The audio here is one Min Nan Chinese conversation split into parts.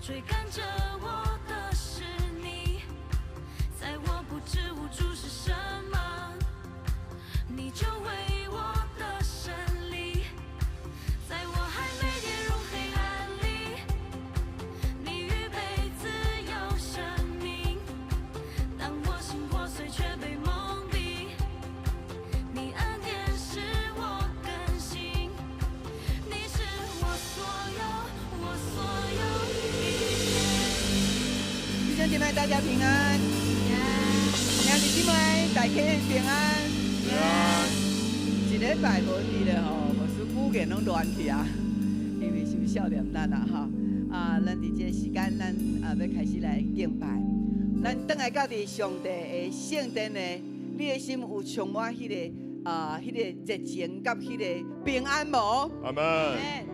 追趕著我的是你，在我不知無助是什麼，你就為我的勝利，在我還沒跌入黑暗裡，你預備自由生命，當我心破碎卻被蒙蔽，你恩典使我更新，你是我所有，我所有一切。弟兄姐妹，大家平安。兄弟姊妹，大家平安。平安。一禮拜無佇咧吼，牧師語言攏亂去啊，因為傷少年咱啊吼。啊，咱佇這個時間，咱啊欲開始來敬拜。咱轉來到佇上帝的聖殿呢，你的心有充滿彼個熱情佮彼個平安無？阿門。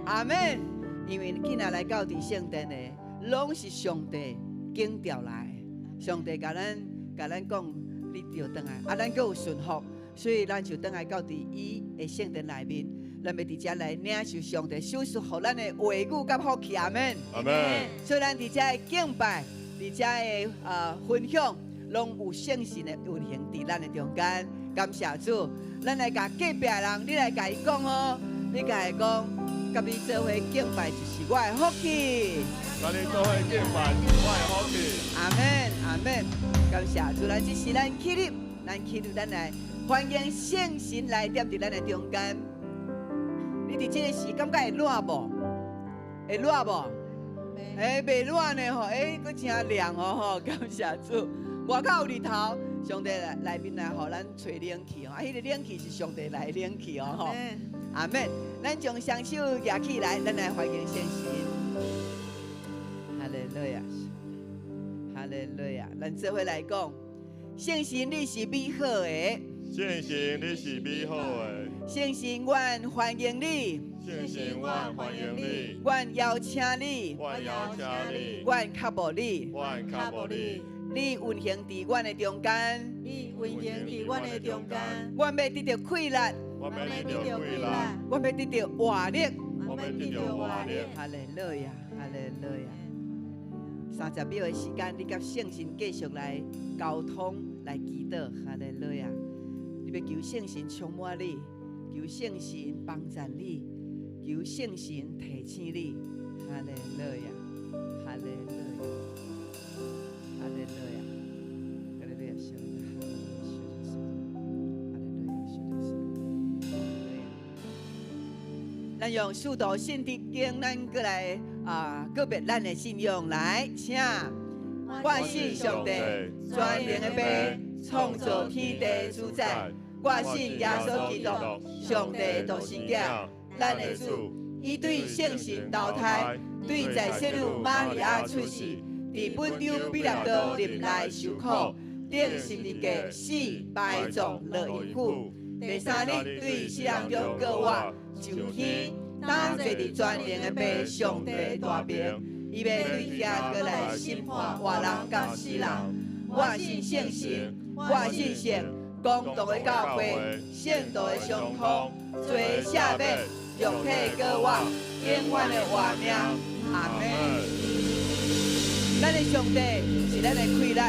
阿門。因為今仔來到佇聖殿的，攏是上帝揀召來。上帝共咱講，你著轉來，啊，咱閣有順服，所以咱就轉來到佇伊的聖殿內面，咱欲佇遮來領受上帝所賜予咱的話語佮福氣，阿門。阿門。所以咱佇遮的敬拜，佇遮的分享，攏有聖神的運行佇咱的中間。感謝主，咱來共隔壁人，你來共伊講哦，你共伊講，佮你做伙敬拜就是我的福氣。佮你做伙敬拜是我的福氣。阿門，阿門。感謝主，咱這時咱起立，咱起立，咱來歡迎聖神來踮佇咱的中間。你佇這個時感覺會熱無？會熱無？欸，袂熱呢吼，欸，閣誠涼哦吼，感謝主。外口有日頭，上帝來內面來予咱吹冷氣哦，啊，彼個冷氣是上帝來冷氣哦吼。阿門。咱將雙手舉起來，咱來歡迎聖神。哈利路亞，哈利路亞。咱做伙來講，聖神你是美好的。聖神你是美好的。聖神，阮歡迎你。聖神，阮歡迎你。阮邀請你。阮邀請你。阮渴慕你。阮渴慕你。你運行佇阮的中間。你運行佇阮的中間。阮欲得著氣力。阮欲得著氣力。阮欲得著活力。阮欲得著活力。哈利路亞，哈利路亞。30秒的時間，你佮聖神繼續來溝通，來祈禱。哈利路亞。你欲求聖神充滿你，求聖神幫助你，求聖神提醒你。哈利路亞，哈利路亞，哈利路亞，哈利路亞，哈利路亞，咱用使徒信經，咱閣來告別咱的信仰來，請。我信上帝，全能的父，創造天地主宰。我信耶穌基督，上帝獨生子，咱的主。伊對聖神投胎，對在聖女瑪利亞出世，佇本丟彼拉多臨來受苦，釘十字架死埋葬落陰府。第三日對死人中復活，上天，當坐佇全能的父上帝大爿，伊欲對遐閣來審判活人佮死人。我信聖神，我信聖公同的教會，聖徒的相通，罪赦免，肉體復活，永遠的活命。阿門。咱的上帝是咱的氣力，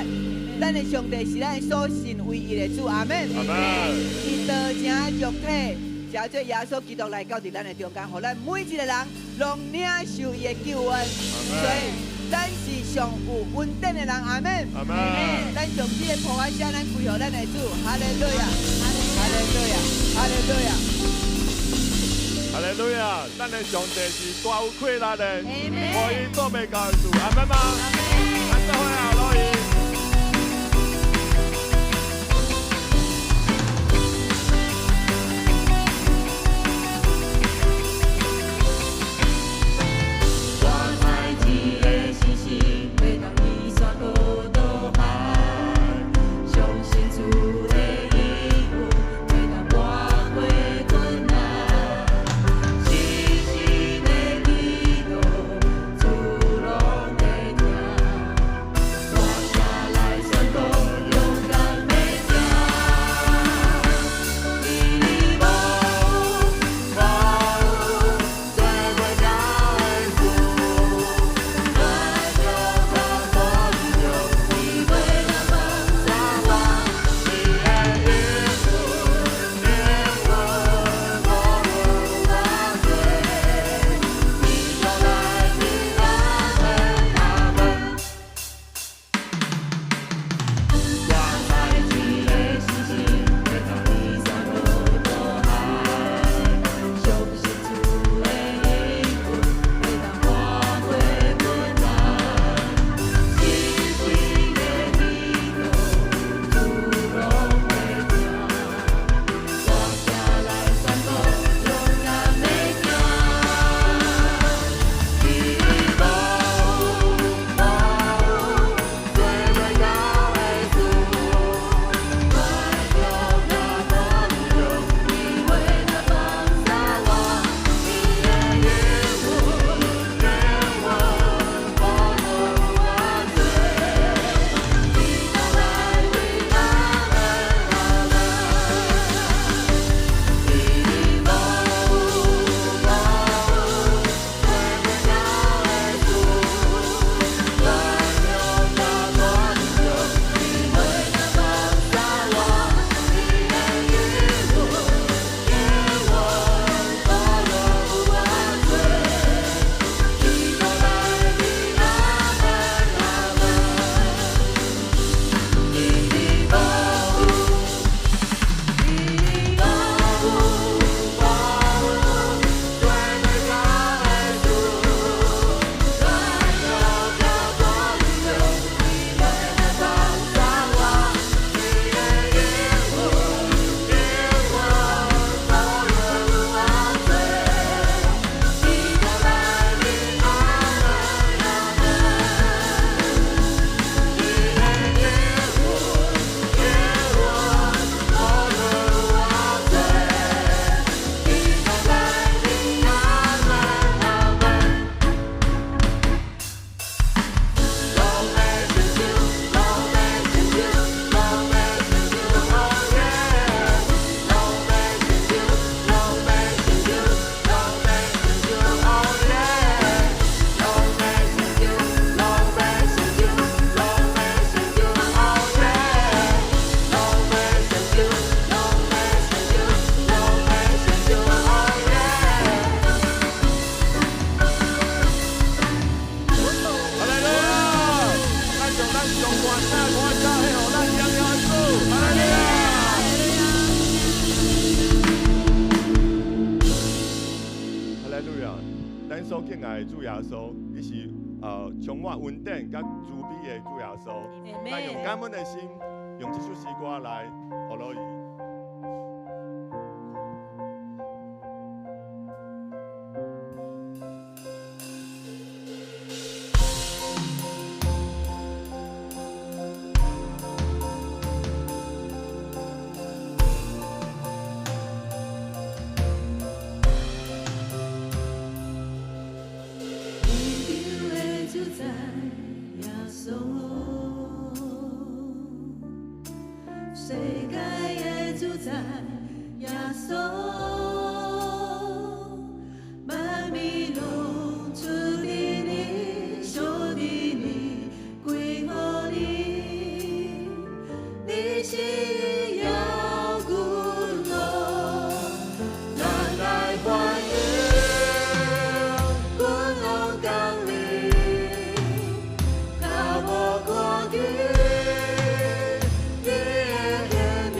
咱的上帝是咱所信唯一的主。阿門。阿門。伊道成肉體，成做耶穌基督來到佇咱的中間，予咱每一個人攏領受伊的救恩。所以，咱是上有恩典的人。阿門。阿門。咱將這個抱愛聲，咱歸予咱的主。哈利路亞，哈利路亞，哈利路亞。哈利路亞！咱的上帝是大有氣力的，無伊做袂到的事，阿門嗎？咱做伙啊，落去。我知一個信心，會當移山過渡海，相信主的應允，會當跋過困難。信心的祈禱，主攏會聽。所敬愛的主耶穌，伊是充滿恩典佮慈悲的主耶穌。咱用感恩的心，用這首詩歌來予落伊。天上的主宰耶穌，世界的主宰耶穌，萬民攏出佇你，屬佇你，歸予你，你是榮耀君王，咱來歡迎君王降臨，較無看見你的顯明，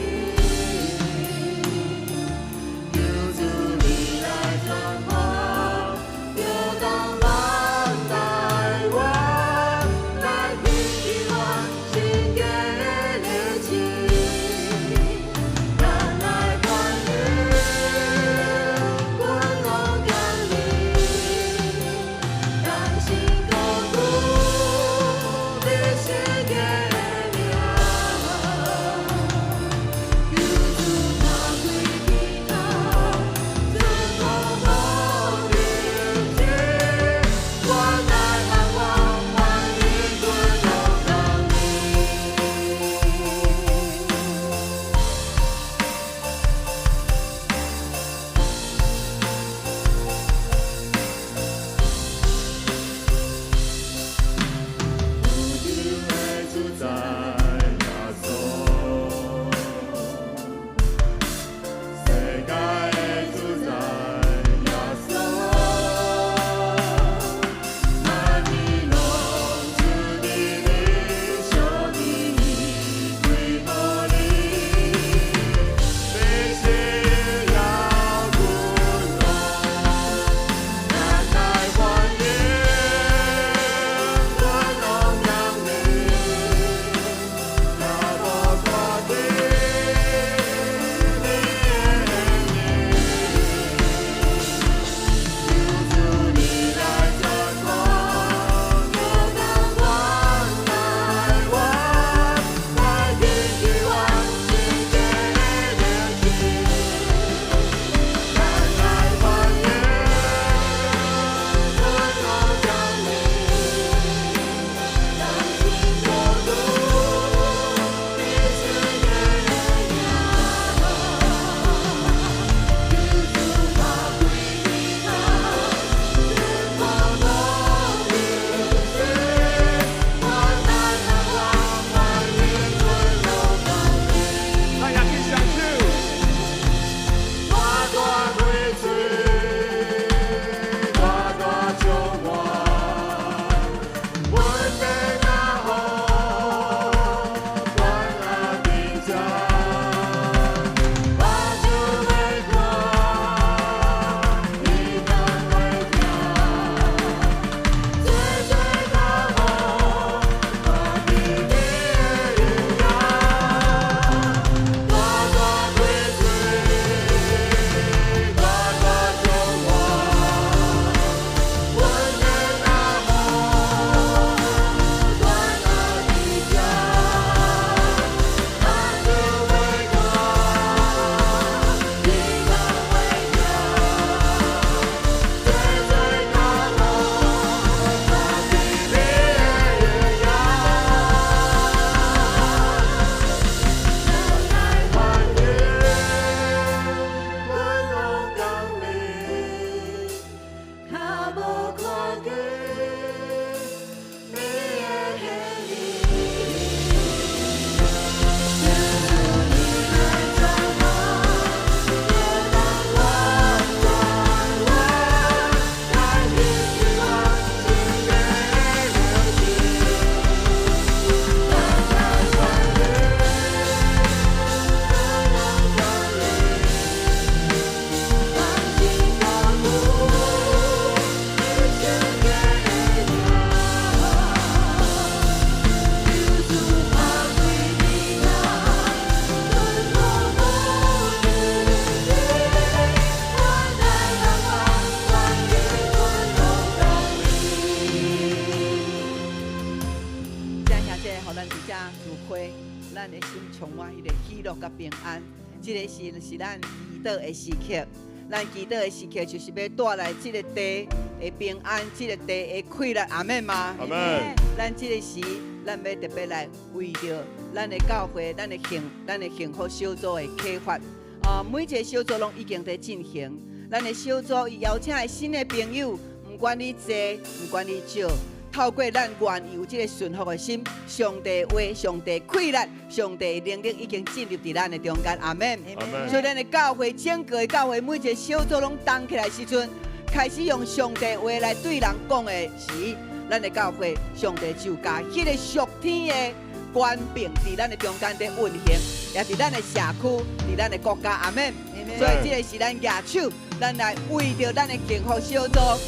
予咱佇遮聚會，咱的心充滿彼个喜樂佮平安。這个時是咱祈禱的時刻，咱祈禱的時刻就是欲帶來這个地的平安，這个地的快樂。阿們嗎？阿們。咱這个時，咱欲特別來為著咱的教會、咱的幸福小組的啟發。啊，每一个小組攏已經佇進行。咱的小組伊邀請的新的朋友，毋管你濟，毋管你少，透過咱願意有這个順服的心，上帝話、上帝氣力、上帝的能力已經進入佇咱的中間。阿們。阿們。所以咱的教會，整個的教會，每一个小組攏同起來時陣，開始用上帝話來對人講的時，咱的教會，上帝就共彼个屬天的權柄佇咱的中間佇運行，也佇咱的社區，佇咱的國家。阿們。所以這个是咱舉手，咱來為著咱的幸福小組，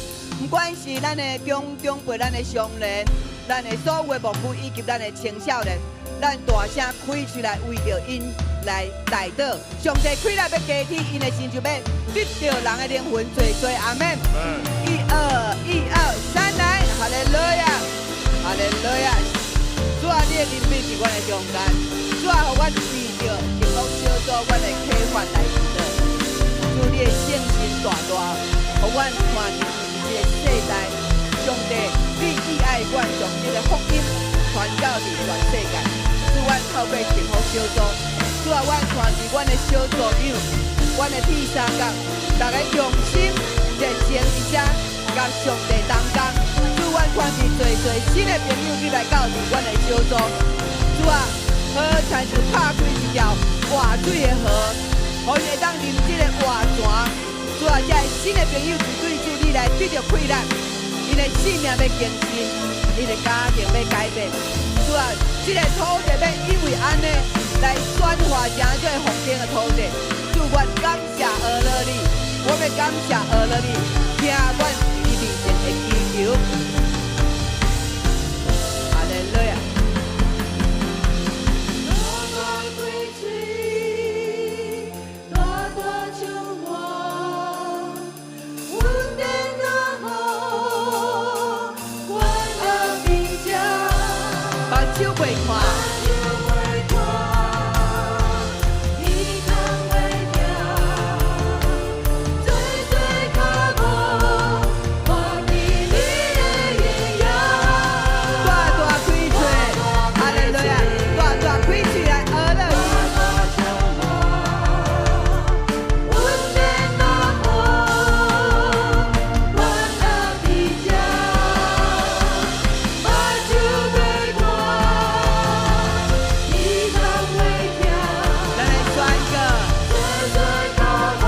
毋管是咱的長長輩、咱的常年、咱的所有的牧師以及咱的青少年，咱大聲開出來，為著𪜶來代禱。上帝氣力欲加添𪜶的心，就欲得著人的靈魂，濟濟。阿們。一二一二三，來，哈利路亞，哈利路亞。主啊，你的憐憫佇阮的中間，主啊，予阮為著幸福小組，阮的啟發來祈禱。主你的聖神大大，予阮看見這个世代，上帝，你意愛阮將這个福音傳到佇全世界。主，阮透過幸福小組，主啊，阮看見阮的小組長，阮的鐵三角，逐个用心熱情佇遮，佮上帝同工。主，阮看見濟濟新的朋友入來到佇阮的小組。主啊，好親像拍開一條活水的河，予𪜶會當啉這个活泉。主啊，這个新的朋友就對主你來得著氣力，𪜶的性命欲更新，𪜶的家庭欲改變。主啊，這个土地欲因為按呢來轉化成這個復興的土地。主，阮感謝阿樂你，我欲感謝阿樂你，聽阮佇你面前的祈求。哈利路亞。大大開喙，大大笑我，恩典若雨，阮也伫這。目睭袂看。目睭袂看，耳孔袂聽，濟濟跤步，活佇你的榮耀。大大開喙，哈利路亞！大大開喙來阿樂伊。大大笑我，恩典若雨，阮也伫這。目睭袂看，耳孔袂聽，咱來宣告。濟濟跤步，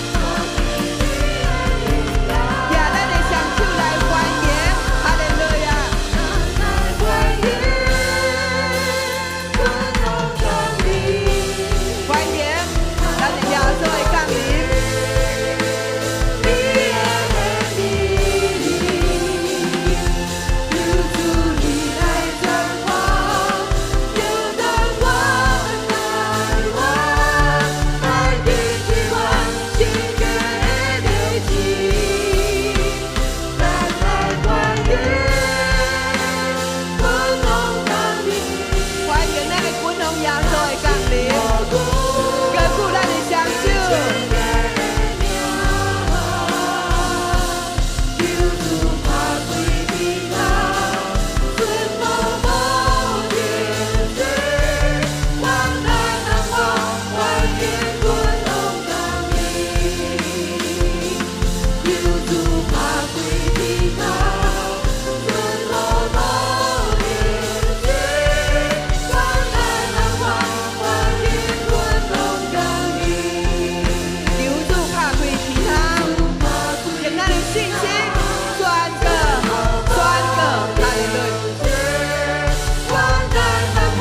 活佇你的榮耀。舉咱的雙手來歡迎，哈利路亞！咱來歡迎君王降臨，歡迎咱的耶穌的降臨。你的憐憫，求主你來轉化，求當我台灣，來提起阮心間的熱情，咱來歡迎君王降臨。歡迎咱的君王耶穌的降臨。高舉咱的雙手。求主拍開天窗，春風無停止，阮來南方歡迎君王降臨。求主拍開天窗，春風無停止，阮來南方歡迎君王降臨。求主拍開天窗，用咱的信心宣告，宣告，哈利路亞！阮來南方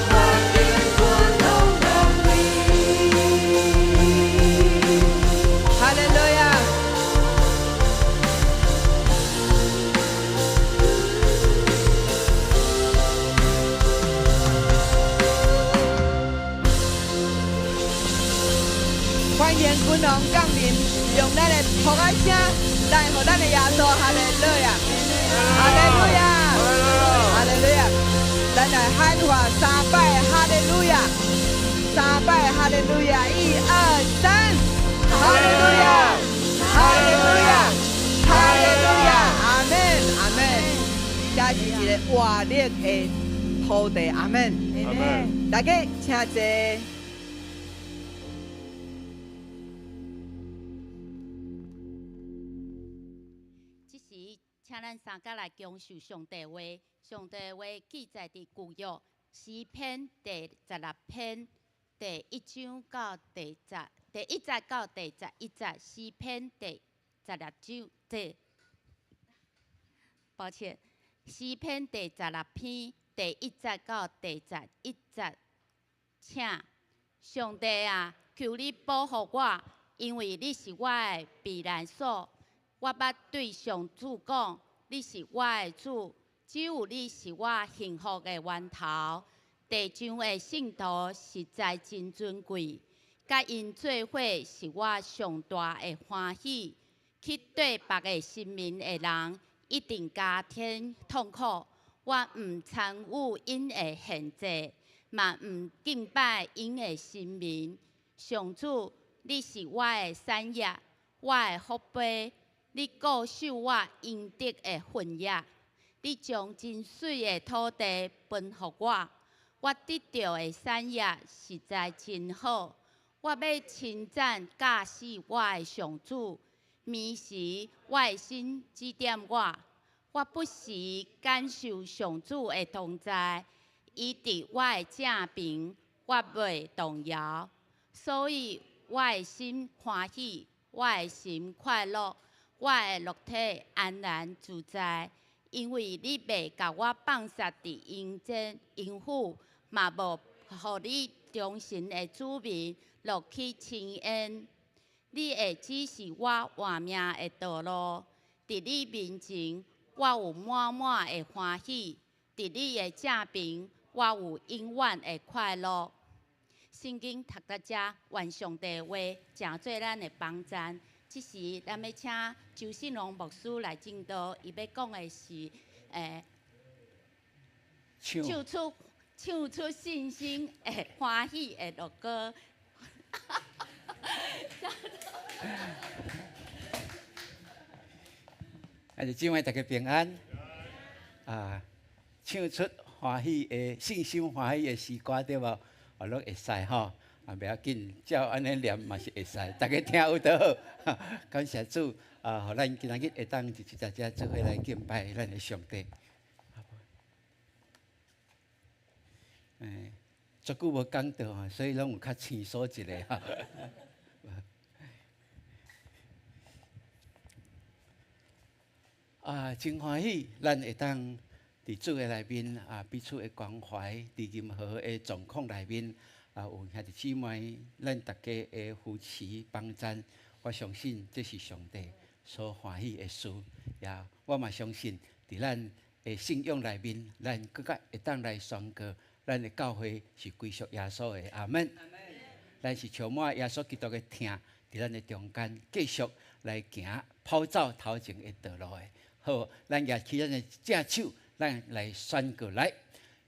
歡迎君王降臨。哈利路亞！歡迎君王降臨，用咱的噗仔聲來予咱的耶穌，哈利路亞！哈利路亞！哈利路亞！三擺哈利路亞，三擺哈利路亞，一二三，哈利路亞，哈利路亞，哈利路亞，阿門，阿門。這是一个活力的土地，阿門。阿門。大家請坐。這時，請咱三家來享受上帝話。上帝話記載佇舊約詩篇第十六篇第一章到第十第一節到第十一節。詩篇第十六章第，抱歉，詩篇第十六篇第一節到第十一節，請上帝啊，求你保護我，因為你是我的避難所。我捌對上主講，你是我的主，只有你是我幸福的源頭。地上的聖徒實在真尊貴，佮𪜶做伙是我上大的歡喜。去對別个神明的人，一定加添痛苦。我毋參與𪜶的獻祭，嘛毋敬拜𪜶的神明。上主，你是我的產業，我的福杯。你固守我應得的份額，你將真媠的土地分予我，我得著的產業實在真好。我欲稱讚教死我的上主，暝時我的心指點我，我不時感受上主的同在，伊佇我的正邊，我袂動搖。所以我的心歡喜，我的心快樂。我的肉體安然自在，因為你袂共我放殺佇陰間陰府，嘛無予你忠心的子民落去深淵。你會指示我活命的道路，佇你面前我有滿滿的歡喜，佇你的正邊我有永遠的快樂。聖經讀到遮，願上帝話成做咱的幫贊。這時，咱欲請周信龍牧師來證道，伊欲講的是，唱出信心的歡喜的樂歌。啊，姊妹大家平安。啊，唱出歡喜的信心歡喜的詩歌對無？啊，攏會使吼。啊，袂要緊，照按呢念嘛是會使，大家聽有就好。感謝主啊，予咱今仔日會當一齊大家做伙來敬拜咱的上帝。足久無講道吼，所以攏有較生疏一下吼。啊，真歡喜，咱會當佇主的內面啊，彼此的關懷，佇任何的狀況內面。啊，有兄弟姊妹，咱大家的扶持幫贊，我相信這是上帝所歡喜的事。也，我嘛相信，佇咱的信仰內面，咱閣較會當來宣告，咱的教會是歸屬耶穌的。阿門。咱是充滿耶穌基督的疼，佇咱的中間繼續來行跑走頭前的道路的。好，咱舉起咱的正手，咱來宣告來。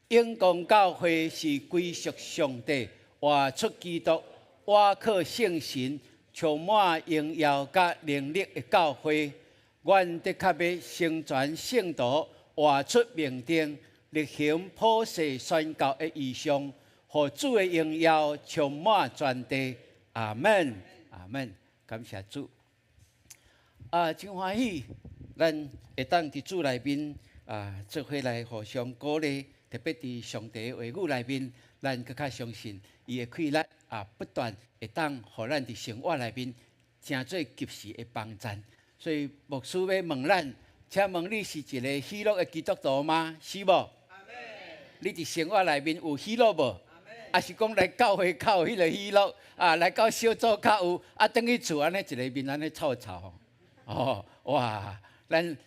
永光教會是歸屬上帝。活出基督，倚靠聖神，充滿榮耀佮能力的教會，阮的確欲成全聖徒，活出命定，力行普世宣教的異象，予主的榮耀充滿全地。阿門，阿門。感謝主。啊，真歡喜，咱會當佇主內面啊，做伙來互相鼓勵，特別佇上帝的話語內面，咱閣較相信伊的氣力啊，不斷會當予咱佇生活內面成做及時的幫贊。所以牧師欲問咱，請問你是一个喜樂的基督徒嗎？是無？你佇生活內面有喜樂無？抑是講來教會較有彼个喜樂啊，來到小組較有，啊，轉去厝按呢一个面按呢臭臭吼。哦，哇，咱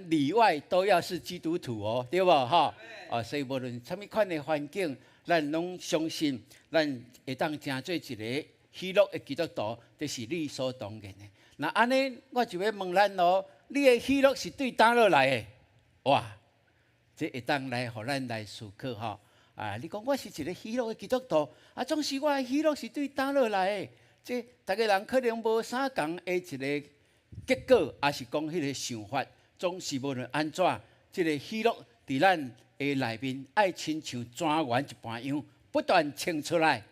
裡外都要是基督徒哦，對無吼？哦，所以無論啥物款的環境，咱攏相信，咱會當成做一个喜樂的基督徒，這是理所當然的。若按呢，我就欲問咱咯，你的喜樂是對佗落來的？哇，這會當來予咱來思考吼。啊，你講我是一个喜樂的基督徒，啊，總是我的喜樂是對佗落來的？這逐个人可能無相仝的一个結果，抑是講彼个想法，總是無論按怎，這个喜樂佇咱的內面，愛親像泉源一般樣，不斷衝出來，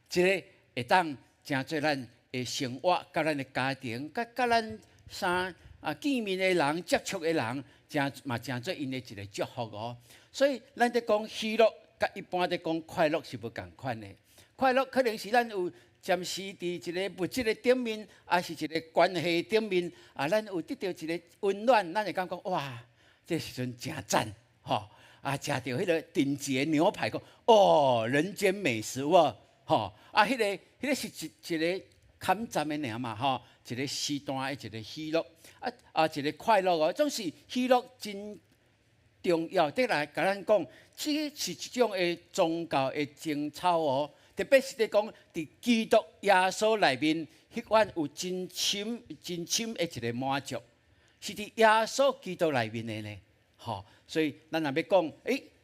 這个會當成做咱的生活，佮咱的家庭，佮咱相見面的人、接觸的人，成嘛成做𪜶的一个祝福哦。所以咱佇講喜樂，佮一般佇講快樂是無仝款的。快樂可能是咱有暫時佇一个物質的頂面，抑是一个關係頂面，啊，咱有得著一个溫暖，咱會感覺哇，這時陣誠讚，吼！啊，食著彼个頂級的牛排，講哦，人間美食喎，吼！啊，彼个是一个坎暫的爾嘛，吼，一个時段的一个喜樂，一个快樂哦，總是喜樂真重要。得來共咱講，這是一種的宗教的情操哦。特別是佇講，佇基督耶穌內面，彼款有真深、真深的一个滿足，是佇耶穌基督內面的呢。吼，所以咱若欲講，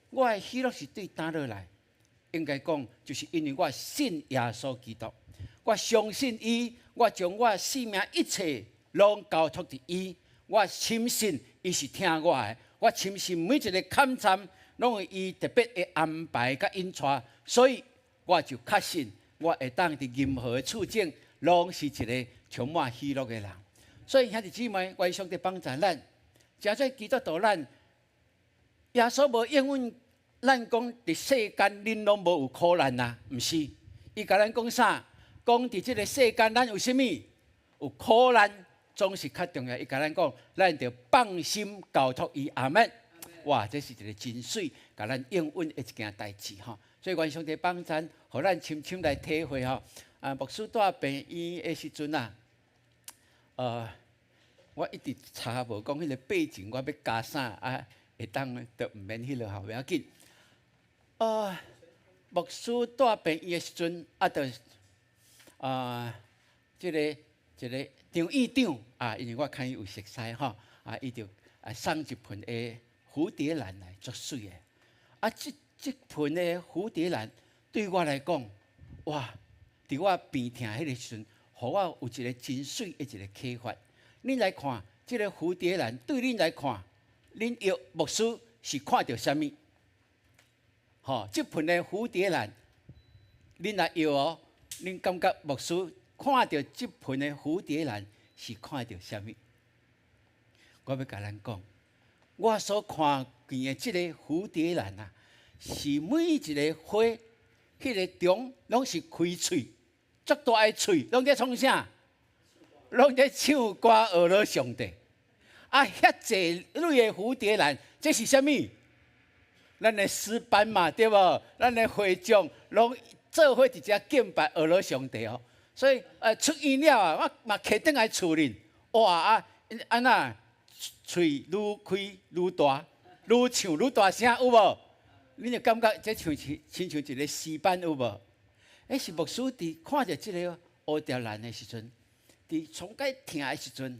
我的喜樂是對佗落來？應該講，就是因為我信耶穌基督，我相信伊，我將我性命一切攏交託佇伊，我深信伊是疼我的，我深信每一个坎站攏有伊特別的安排佮引帶，所以我就確信，我會當佇任何的處境，攏是一个充滿喜樂的人。所以兄弟姊妹，願上帝幫助咱，成做基督徒咱，耶穌無應允咱講佇世間恁攏無有苦難啊，毋是？伊共咱講啥？講佇這个世間咱有啥物？有苦難，總是較重要。伊共咱講，咱著放心交託伊。阿們。哇，這是一个真媠，共咱應允的一件代誌吼。所以願上帝幫咱，予咱深深來體會吼。啊，牧師蹛病院的時陣啊，我一直查無講彼个背景，我欲加啥啊？會當就毋免彼落吼，袂要緊。牧師蹛病院的時陣，啊，就這个一个張院長啊，因為我看伊有熟似吼，啊，伊就送一盆的蝴蝶蘭來，足媠的。啊，這盆的蝴蝶蘭對我來講，哇！佇我病疼彼个時陣，予我有一个真媠的一个啟發。恁來看，這个蝴蝶蘭對恁來看，恁約牧師是看著啥物？吼，這盆的蝴蝶蘭，恁來搖哦，恁感覺牧師看著這盆的蝴蝶蘭是看著啥物？我欲共咱講，我所看見的這个蝴蝶蘭啊，是每一个花，彼个種攏是開喙，足大的喙，攏佇創啥？攏佇唱歌呵咾上帝。啊，遐濟蕊的蝴蝶蘭，這是啥物？咱的詩班嘛，對無？咱的會眾攏做伙佇遮敬拜呵咾上帝哦。所以，出院了啊，我嘛騎轉來厝裡，哇啊，按怎喙愈開愈大，愈唱愈大聲，有無？恁就感覺這像是親像一个詩班有無？是牧師佇看著這个蝴蝶蘭的時陣，佇上蓋疼的時陣，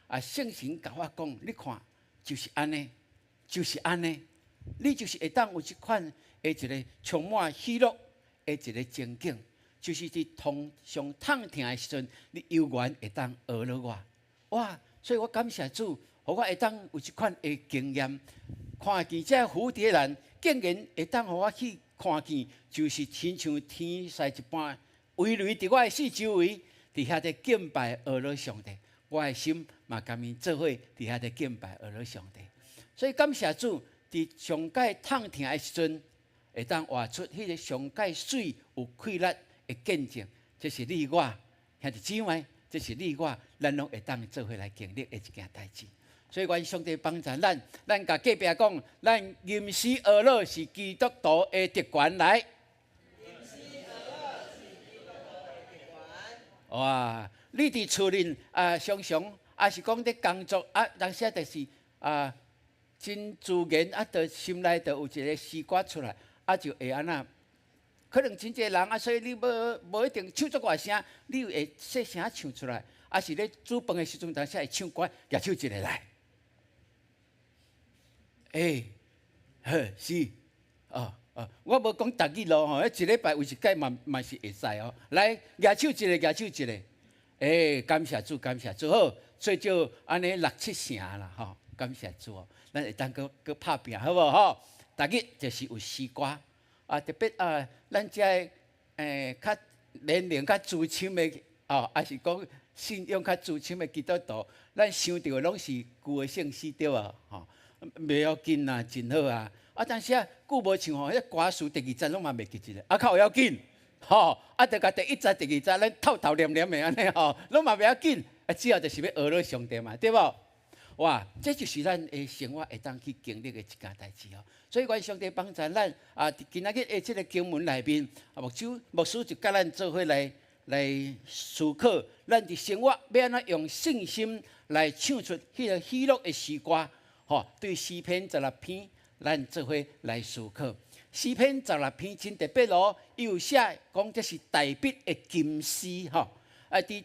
啊，聖神共我講，你看，就是按呢，就是按呢，你就是會當有這款的一个充滿喜樂的一个情景，就是佇痛上痛疼的時陣，你猶原會當呵咾我，哇！所以我感謝主，予我會當有這款的經驗，看見這蝴蝶蘭，竟然會當予我去看見，就是親像天使一般圍圍佇我的四周圍，佇遐咧敬拜呵咾上帝。我的心嘛共𪜶做伙佇遐咧敬拜呵咾上帝。所以感謝主，佇上蓋痛疼的時陣，會當活出彼个上蓋媠有氣力的見證。這是你我兄弟姊妹，這是你我，咱攏會當做伙來經歷的一件代誌。所以願上帝幫助咱，咱共隔壁講，咱吟詩呵咾是基督徒的特權來。吟詩呵咾是基督徒的特權。哇！你佇厝裡啊，常常抑是講佇工作啊，當時就是啊，真自然啊，就心內就有一个詩歌出來，啊，就會按怎？可能真濟人啊，所以你無一定唱足大聲，你會細聲唱出來，抑是咧煮飯的時陣，當時會唱歌，舉手一个來。欸，好，是，哦，哦，我無講逐日咯吼，一禮拜有一擺嘛嘛是會使哦。來，舉手一个，舉手一个。欸，感謝主，感謝主，好，最少按呢六七成啦吼，感謝主哦，咱會當閣閣拍拚，好無吼？逐日就是有詩歌，啊，特別啊，咱遮的較年齡較資深的哦，抑是講信仰較資深的基督徒，咱想著的攏是舊的聖詩對無？吼，袂要緊啊，真好啊。啊，但是啊，久無唱吼，彼歌詞第二節攏嘛袂記得，啊，較有要緊，吼，啊，著共第一節、第二節，咱透透黏黏的按呢吼，攏嘛袂要緊，啊，主要就是欲學落上帝嘛，對無？哇，這就是咱的生活會當去經歷的一件代誌哦。所以願上帝幫助咱啊，佇今仔日的這个經文內面，啊，牧師牧師就佮咱做伙來來思考，咱佇生活欲按怎用信心來唱出彼个喜樂的詩歌，吼，對詩篇十六篇，咱做伙來思考。詩篇十六篇真特別哦，伊有寫講這是大衛的金詩吼，啊，佇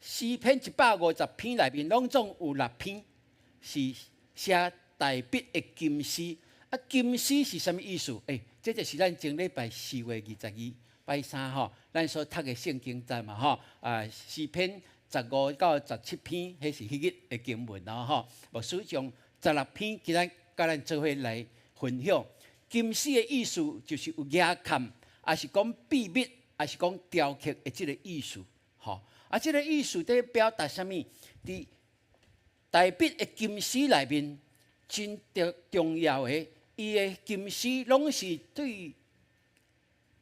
詩篇150篇內面，攏總有六篇是寫大衛的金詩。啊，金詩是啥物意思？欸，這就是咱前禮拜4月22拜三吼，咱所讀的聖經節嘛吼。啊，詩篇15到17篇，彼是彼日的經文咯吼。牧師將十六篇今仔佮咱做伙來分享。金詩的意思就是有額坎，抑是講秘密，抑是講雕刻的這个意思，吼。啊，這个意思佇表達啥物？佇大衛的金詩內面，真重重要的，伊的金詩攏是對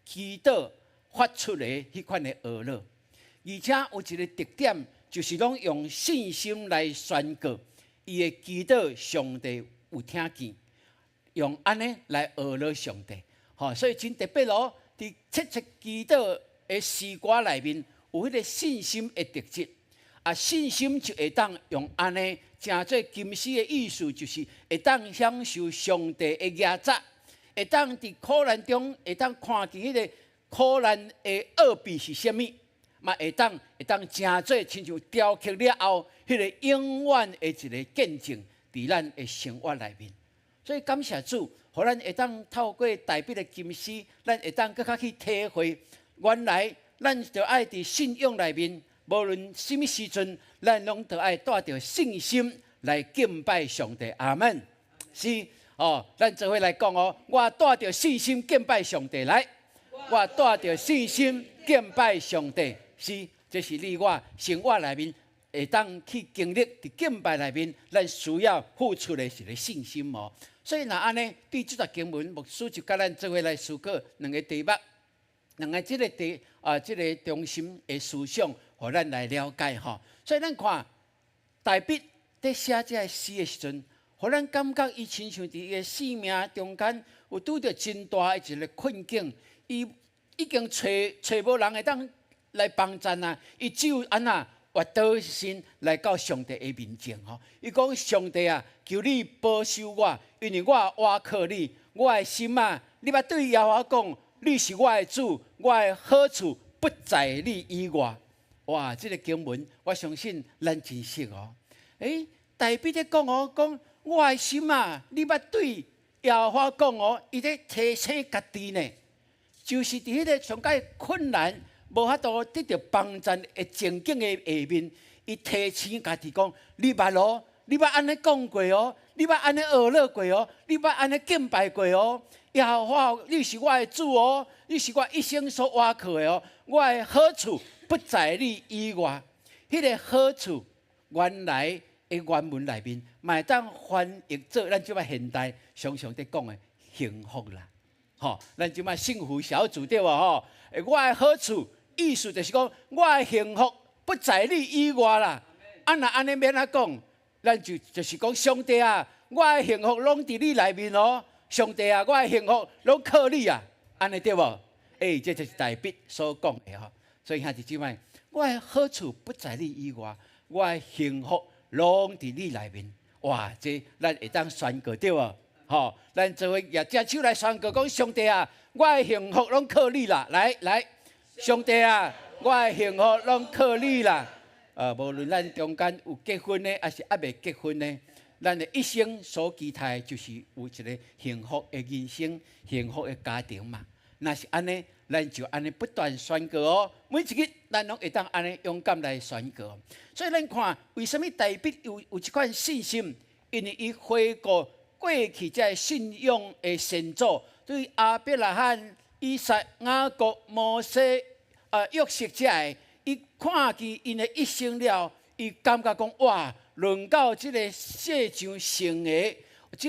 祈禱發出的彼款的哀樂，而且有一个特點，就是攏用信心來宣告，伊的祈禱上帝有聽見，用按呢來哀樂上帝，吼，所以真特別哦。佇切切祈禱的詩歌內面，有彼个信心的特質。啊，信心就會當用按呢，成做金詩的意思，就是會當享受上帝的額載，會當佇苦難中會當看見彼个苦難的奧秘是啥物，嘛會當會當成做親像雕刻了後，彼个永遠的一个見證，佇咱的生活內面。所以感謝主，予咱會當透過大衛的金詩，咱會當閣較去體會，原來咱著愛佇信仰內面。無論啥物時陣，咱攏著愛帶著信心來敬拜上帝。阿門。是哦，咱做伙來講哦，我帶著信心敬拜上帝來，我帶著信心敬拜上帝。是，這是你我生活內面會當去經歷，佇敬拜內面，咱需要付出的是个信心哦。所以若按呢，對這段經文，牧師就佮咱做伙來思考兩个題目，兩个這个題啊，這个中心的思想。予咱來了解吼，所以咱看大衛佇寫這个詩的時陣，予咱感覺伊親像佇伊的生命中間有拄著真大的一个困境，伊已經揣揣無人會當來幫贊啊，伊只有按怎越倒身來到上帝的面前吼。伊講上帝啊，求你保守我，因為我倚靠你，我的心啊，你捌對耶和華講，你是我的主，我的好處不在你以外。哇！這个經文，我相信咱真熟哦。欸，大衛咧講哦，講我的心啊，你捌對耶和華講哦，伊咧提醒家己呢，就是佇彼个上蓋困難、無法度得著幫贊的情景的下面，伊提醒家己講：你捌哦，你捌按呢講過哦，你捌按呢哀樂過哦，你捌按呢敬拜過哦。耶和華，你是我的主哦，你是我一生所倚靠的哦，我的好處不在你以外。彼个好處原來的原文內面，嘛會當翻譯做咱這擺現代常常佇講的幸福啦。吼，咱這擺幸福小組對無吼？我的好處意思就是講，我的幸福不在你以外啦。啊，若按呢欲按怎講，咱就就是講上帝啊，我的幸福攏佇你內面哦。上帝啊，我的幸福攏靠你啊，按呢對無？欸，這就是大衛所講的吼。所以兄弟姊妹，我的好處不在你以外，我的幸福攏佇你內面。哇，這咱會當宣告對無？吼，咱做伙舉隻手來宣告，講上帝啊，我的幸福攏靠你啦！來來，上帝啊，我的幸福攏靠你啦！無論咱中間有結婚的，抑是猶未結婚的，咱的一生所期待就是有一个幸福的人生、幸福的家庭嘛。若是按呢，咱就按呢不斷宣告哦。每一日咱攏會當按呢勇敢來宣告。所以咱看，為啥物大衛有這款信心？因為伊回顧過去這个信仰的先祖，對亞伯拉罕、以撒、雅各、摩西、約瑟這个，伊看見𪜶的一生了，伊感覺講哇，輪到這个世上成的這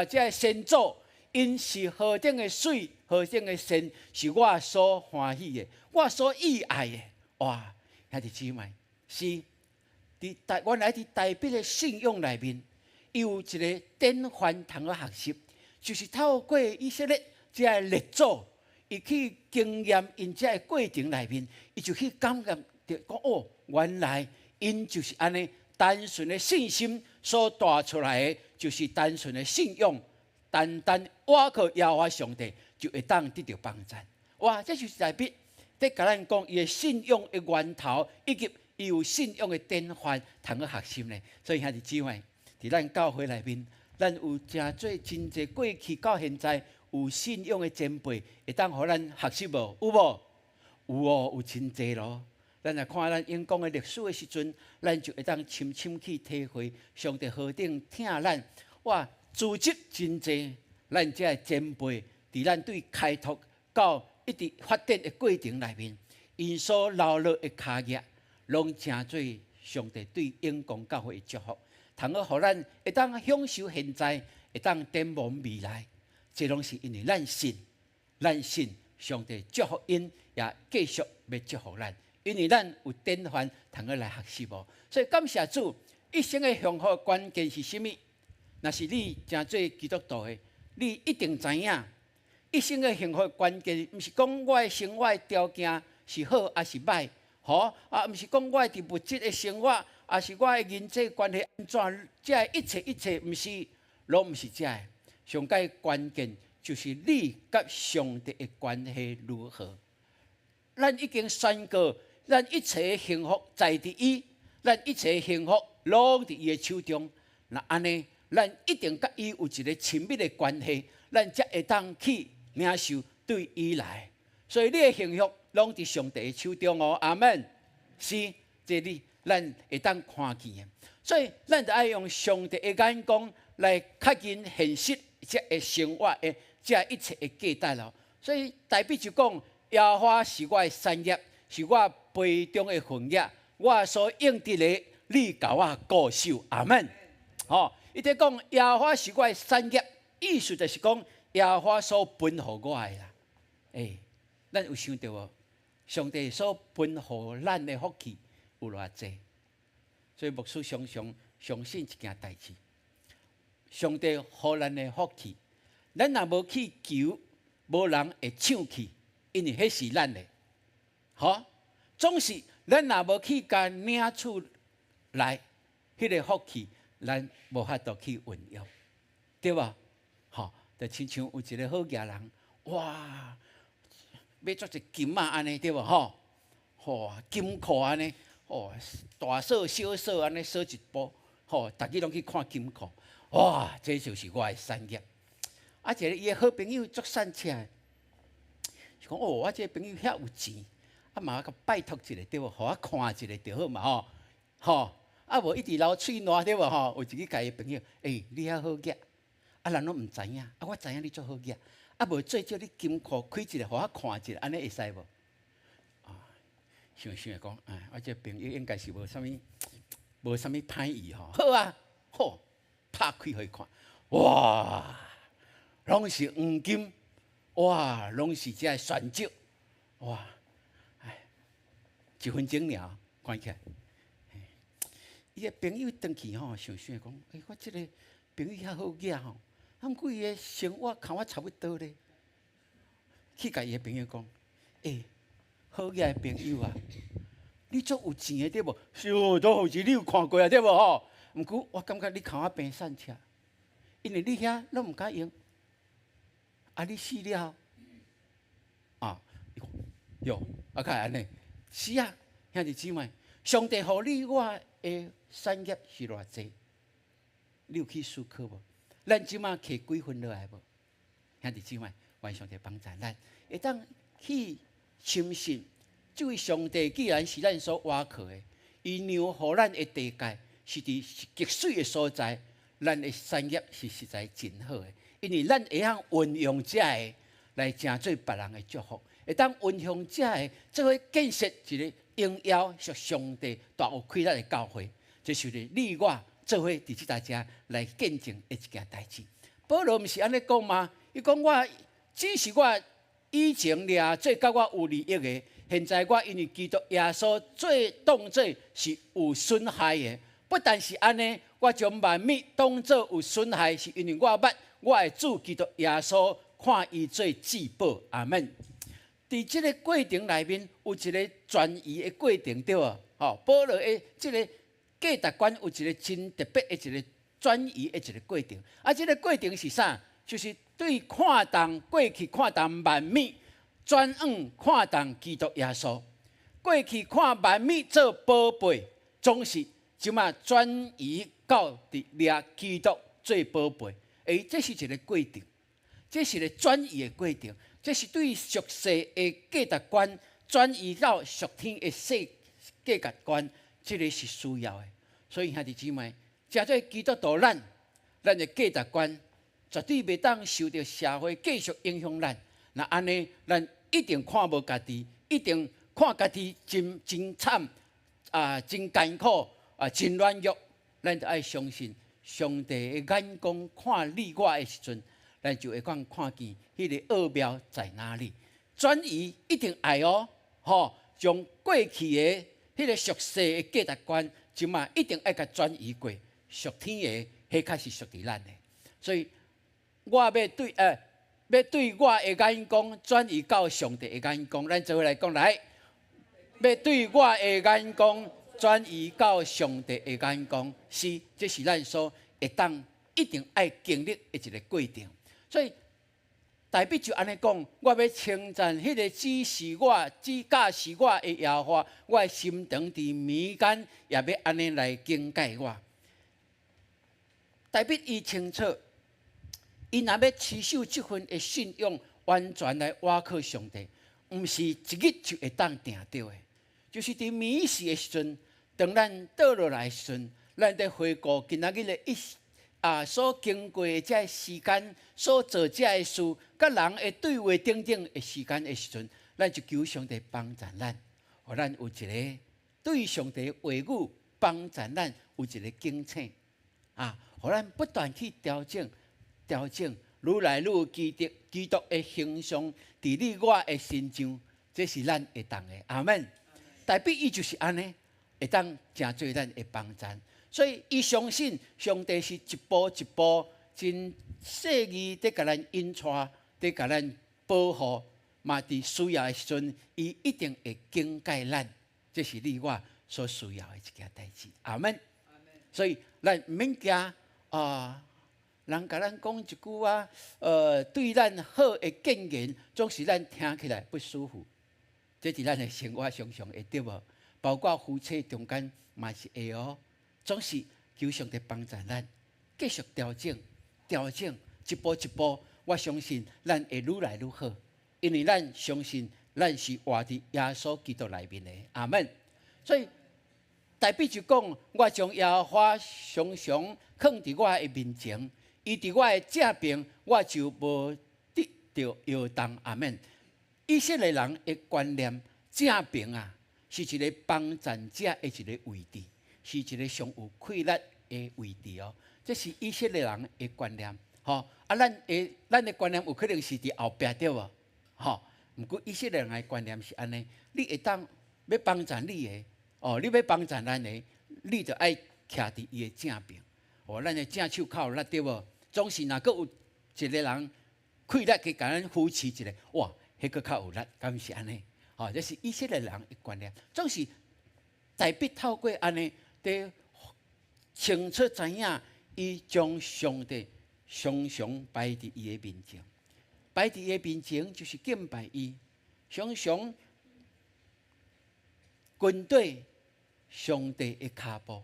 个先祖，𪜶是何等的媠，何等的善，是我所歡喜的，我所喜愛的。哇，兄弟姊妹，是佇大原來佇大衛的信仰內面，伊有一個典範通好學習，就是透過以色列這个列祖，伊去經驗𪜶這个過程內面，伊就去感覺著講哦，原來𪜶就是按呢單純的信心所帶出來的，就是單純的信仰，單單倚靠耶和華上帝就會當得著幫贊。哇，這就是大衛佇共咱講伊的信仰的源頭，以及伊有信仰的典範通好學習呢。所以兄弟姊妹，佇咱教會內面，咱有誠濟真濟過去到現在有信仰的前輩，會當予咱學習無？有無？有哦，有真濟咯。咱若看咱永光的歷史的時陣，咱就會當深深去體會上帝何等疼咱。哇，組織真濟，咱這个前輩佇咱對開拓到一直發展的過程內面，𪜶所留落的跤跡，攏成做上帝對永光教會的祝福，通好予咱會當享受現在，會當展望未來。這攏是因為咱信，咱信上帝祝福𪜶，也繼續欲祝福咱。因為咱有典範通好來學習無，所以感謝主，一生的幸福關鍵是啥物？若是你成做基督徒的，你一定知影，一生的幸福關鍵，毋是講我的生活條件是好抑是䆀，吼啊，毋是講我佇物質的生活，抑是我的人際關係按怎，這一切一切，毋是，攏毋是這个。上蓋關鍵就是你佮上帝的關係如何。咱已經宣告，咱一切的幸福在佇伊，咱一切的幸福攏佇伊的手中。若按呢，咱一定佮伊有一個親密的關係，咱才會當去領受對伊來。所以你的幸福攏佇上帝的手中哦，阿門。是，這你咱會當看見的。所以咱著愛用上帝的眼光來確認現實這个生活的這一切的價值咯。所以大衛就講：耶和華是我的產業，是我杯中的份額，我所應得的，你共我顧守。阿門。吼，伊佇講耶和華是我的產業，意思就是講耶和華所分予我的啦。欸，咱有想著無？上帝所分予咱的福氣有偌濟？所以牧師常常相信一件代誌：上帝予咱的福氣，咱若無去求，無人會搶去，因為彼是咱的。吼，總是咱若無去共領取來，彼個福氣，咱無法度去運用，對無？吼，就親像有一個好額人，哇，買足濟金仔按呢，對無？吼，哇，金庫按呢，哦，大鎖小鎖按呢鎖一部，吼，逐日攏去看金庫，哇，這就是我的產業。啊，一个伊的好朋友足散赤的，就講哦，我這個朋友遐有錢，啊嘛，共拜託一下對無？予我看一下就好嘛吼，吼，啊無一直流喙瀾對無吼？有一日共伊朋友，欸，你遐好額，啊人攏毋知影，啊我知影你足好額，啊無最少你金庫開一下，予我看一下，按呢會使無？啊，想想講，哎，我這個朋友應該是無啥物，無啥物歹意吼。好啊，好，拍開予伊看，哇，攏是黃金，哇，攏是這个鑽石，哇，哎，一分鐘爾，關起來。伊个朋友轉去吼，想想講，欸，我這個朋友遐好額吼，啊，毋過伊的生活佮我差不多咧。去共伊的朋友講，欸，好額的朋友啊，你足有錢的對無？是哦，都有錢，你有看過啊對無吼？毋過我感覺你較我平散赤，因為你遐攏毋敢用，啊，你死了，啊，伊講，喲，啊，較會按呢？是啊，兄弟姊妹，上帝予你我的產業是偌濟？你有去思考無？咱這馬摕幾分落來無？兄弟姊妹，願上帝幫助咱，會當去深信，這位上帝既然是咱所倚靠的，伊讓予咱的地界是佇極媠的所在，咱的產業是實在真好的，因為咱會曉運用這个來成做別人的祝福，會當運用這个做伙建設一个榮耀屬上帝大有氣力的教會，這是你我做伙佇這大家來見證的一件代誌。保羅毋是按呢講嗎？伊講我只是我以前掠做佮我有利益的，現在我因為基督耶穌做當做是有損害的。不但是按呢，我將萬物當做有損害，是因為我捌我的主基督耶穌，看伊做至寶。阿門。佇這个過程內面有一个轉移的過程，對無？吼，保羅的這个價值觀有一个真特別的一个轉移的一个過程。啊，這个過程是啥？就是對看重過去看重萬物，轉往看重基督耶穌。過去看萬物做寶貝，總是這馬轉移到佇掠基督做寶貝。欸，這是一个過程，這是一个轉移的過程，這是對屬世的價值觀轉移到屬天的世價值觀，這个是需要的。所以兄弟姊妹，成做基督徒咱，咱的價值觀絕對袂當受著社會繼續影響咱。若按呢，咱一定看無家己，一定看家己真真慘啊，真艱苦啊，真軟弱。咱就愛相信上帝的眼光看你我的時陣，咱就會當看見彼个奧妙在哪裡。轉移一定愛哦，吼，將過去的彼个屬世的價值觀，這馬一定愛共轉移過屬天的，彼較是屬佇咱的。所以我欲對欲對我的眼光轉移到上帝的眼光，咱做伙來講來，欲對我的眼光轉移到上帝的眼光，是，這是咱所會當一定愛經歷的一个過程。所以大衛就按呢講，我欲稱讚彼个指示我、指教示我的耶和華，我的心腸佇暝間也欲按呢來警戒我。大衛伊清楚，伊若欲持守這份的信仰，完全來倚靠上帝，毋是一日就會當定著的。就是佇暝時的時陣，當咱倒落來的時陣，咱佇回顧今仔日的一啊所經過的這个時間，所做這个事，佮人的對話等等的時間的時陣，咱就求上帝幫助咱，予咱有一个對上帝話語幫助咱有一个警醒啊，予咱不斷去調整、調整，愈來愈基督基督的形象佇你我的身上，這是咱會當的。阿門。大衛伊就是按呢，會當成做咱的幫助。所以伊相信上帝是一步一步真細膩佇共咱引帶，佇共咱保護，嘛佇需要的時陣，伊一定會警戒咱。這是你我所需要的一件代誌。阿門。所以咱毋免驚啊，人共咱講一句話，對咱好的建言，總是咱聽起來不舒服。這佇咱的生活常常會對無？包括夫妻中間嘛是會哦。總是求上帝幫助咱，繼續調整、調整，一步一步，我相信咱會愈來愈好，因為咱相信咱是活佇耶穌基督內面的。阿門。所以大衛就講，我將耶和華常常囥佇我的面前，伊佇我的正爿，我就無得著搖動。阿門。以色列人的觀念，正爿啊，是一个幫贊者的一个位置，是一个上有氣力的位置哦。這是以色列人的觀念，吼啊，咱的觀念有可能是佇後壁對無？吼，毋過以色列人的觀念是按呢，你會當欲幫贊你的，哦，你欲幫贊咱的，你就愛徛佇伊的正爿。哦，咱的正手較有力對無？總是若閣有一个人氣力去共咱扶持一下，哇，彼閣較有力，敢毋是按呢？吼，這是以色列人的觀念，總是大衛透過按呢，佇清楚知影，伊將上帝常常擺佇伊的面前，擺佇伊的面前就是敬拜伊，常常跟綴上帝的跤步，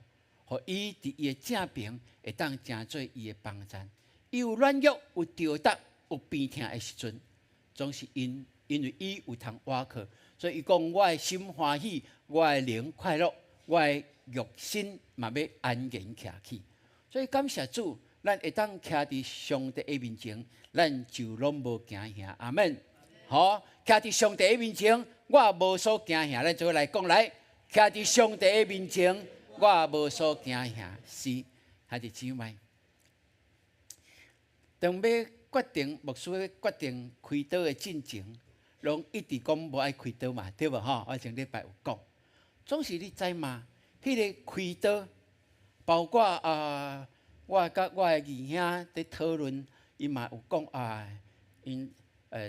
予伊佇伊的正爿會當成做伊的幫贊。伊有軟弱、有著觸、有病疼的時陣，總是因為伊有通倚靠，所以伊講，我的心歡喜，我的靈快樂，我的肉身嘛欲安然徛起。所以感謝主，咱會當徛佇上帝的面前，咱就攏無驚嚇。阿們。好，徛佇上帝的面前，我無所驚嚇。咱做伙來講來，徛佇上帝的面前，我無所驚嚇。是，兄弟姊妹，當欲決定牧師欲決定開刀的進前，攏一直講無愛開刀嘛，對無吼？我前禮拜有講，總是你知嘛？彼個開刀，包括啊，我佮我的二兄佇討論，伊嘛有講啊，𪜶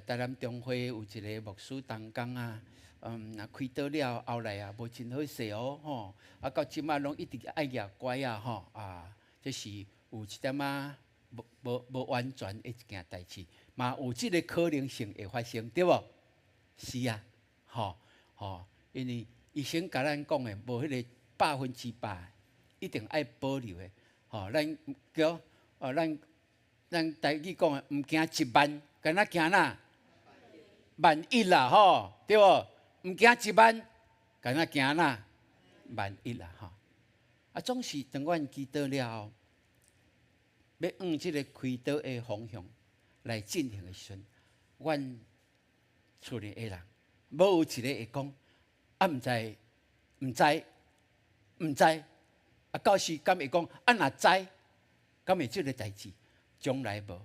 台南中會有一個牧師同工啊，若開刀了後來啊，無真好勢哦，吼，啊到這擺攏一直愛舉拐仔吼，啊，這是有一點仔無完全的一件代誌，嘛有這个可能性會發生，對無？是啊，吼吼，因為醫生共咱講的無彼个100%，一定愛保留的，吼，咱叫哦，咱台語講的，毋驚一萬，敢若驚哪？萬一啦，吼，對無？毋驚一萬，敢若驚哪？萬一啦，吼。啊，總是當阮祈禱了後，欲往這个開刀的方向來進行的時陣，阮厝裡的人無有一个會講，啊，毋知，毋知，毋知，啊，到時敢會講，啊，若知，敢會這个代誌，從來無。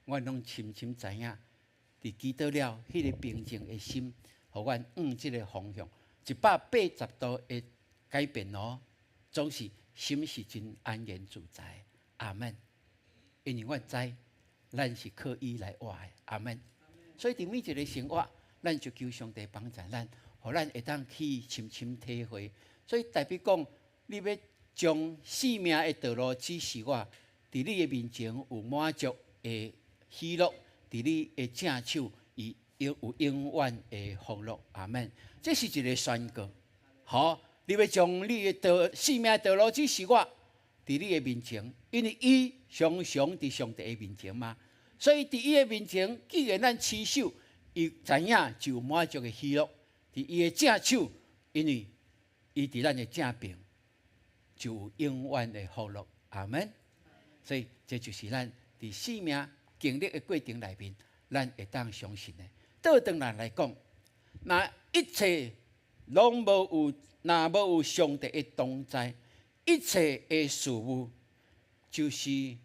阮攏深深知影，佇祈禱了，彼个平靜的心，予阮往這个方向180度的改變哦，總是心是真安然自在。阿們，因為阮知，咱是靠伊來活的。阿們。所以佇每一个生活，咱就求上帝幫助咱，予咱會當去深深體會。所以代表講，你欲將生命的道路指示我，佇你的面前有滿足的喜樂，佇你的正手，伊有永遠的福樂。阿們，這是一个宣告。好，你欲將你的道生命的道路指示我，佇你的面前，因為伊常常佇上帝的面前嘛，所以佇伊的面前，既然咱持守，伊知影就有滿足的喜樂。佇伊的正手，因為伊佇咱的正爿，就有永遠的福樂。阿們。所以這就是咱佇生命經歷的過程內面，咱會當相信的。倒轉來來講，若一切攏無有，若無有上帝的同在，一切的事物，就是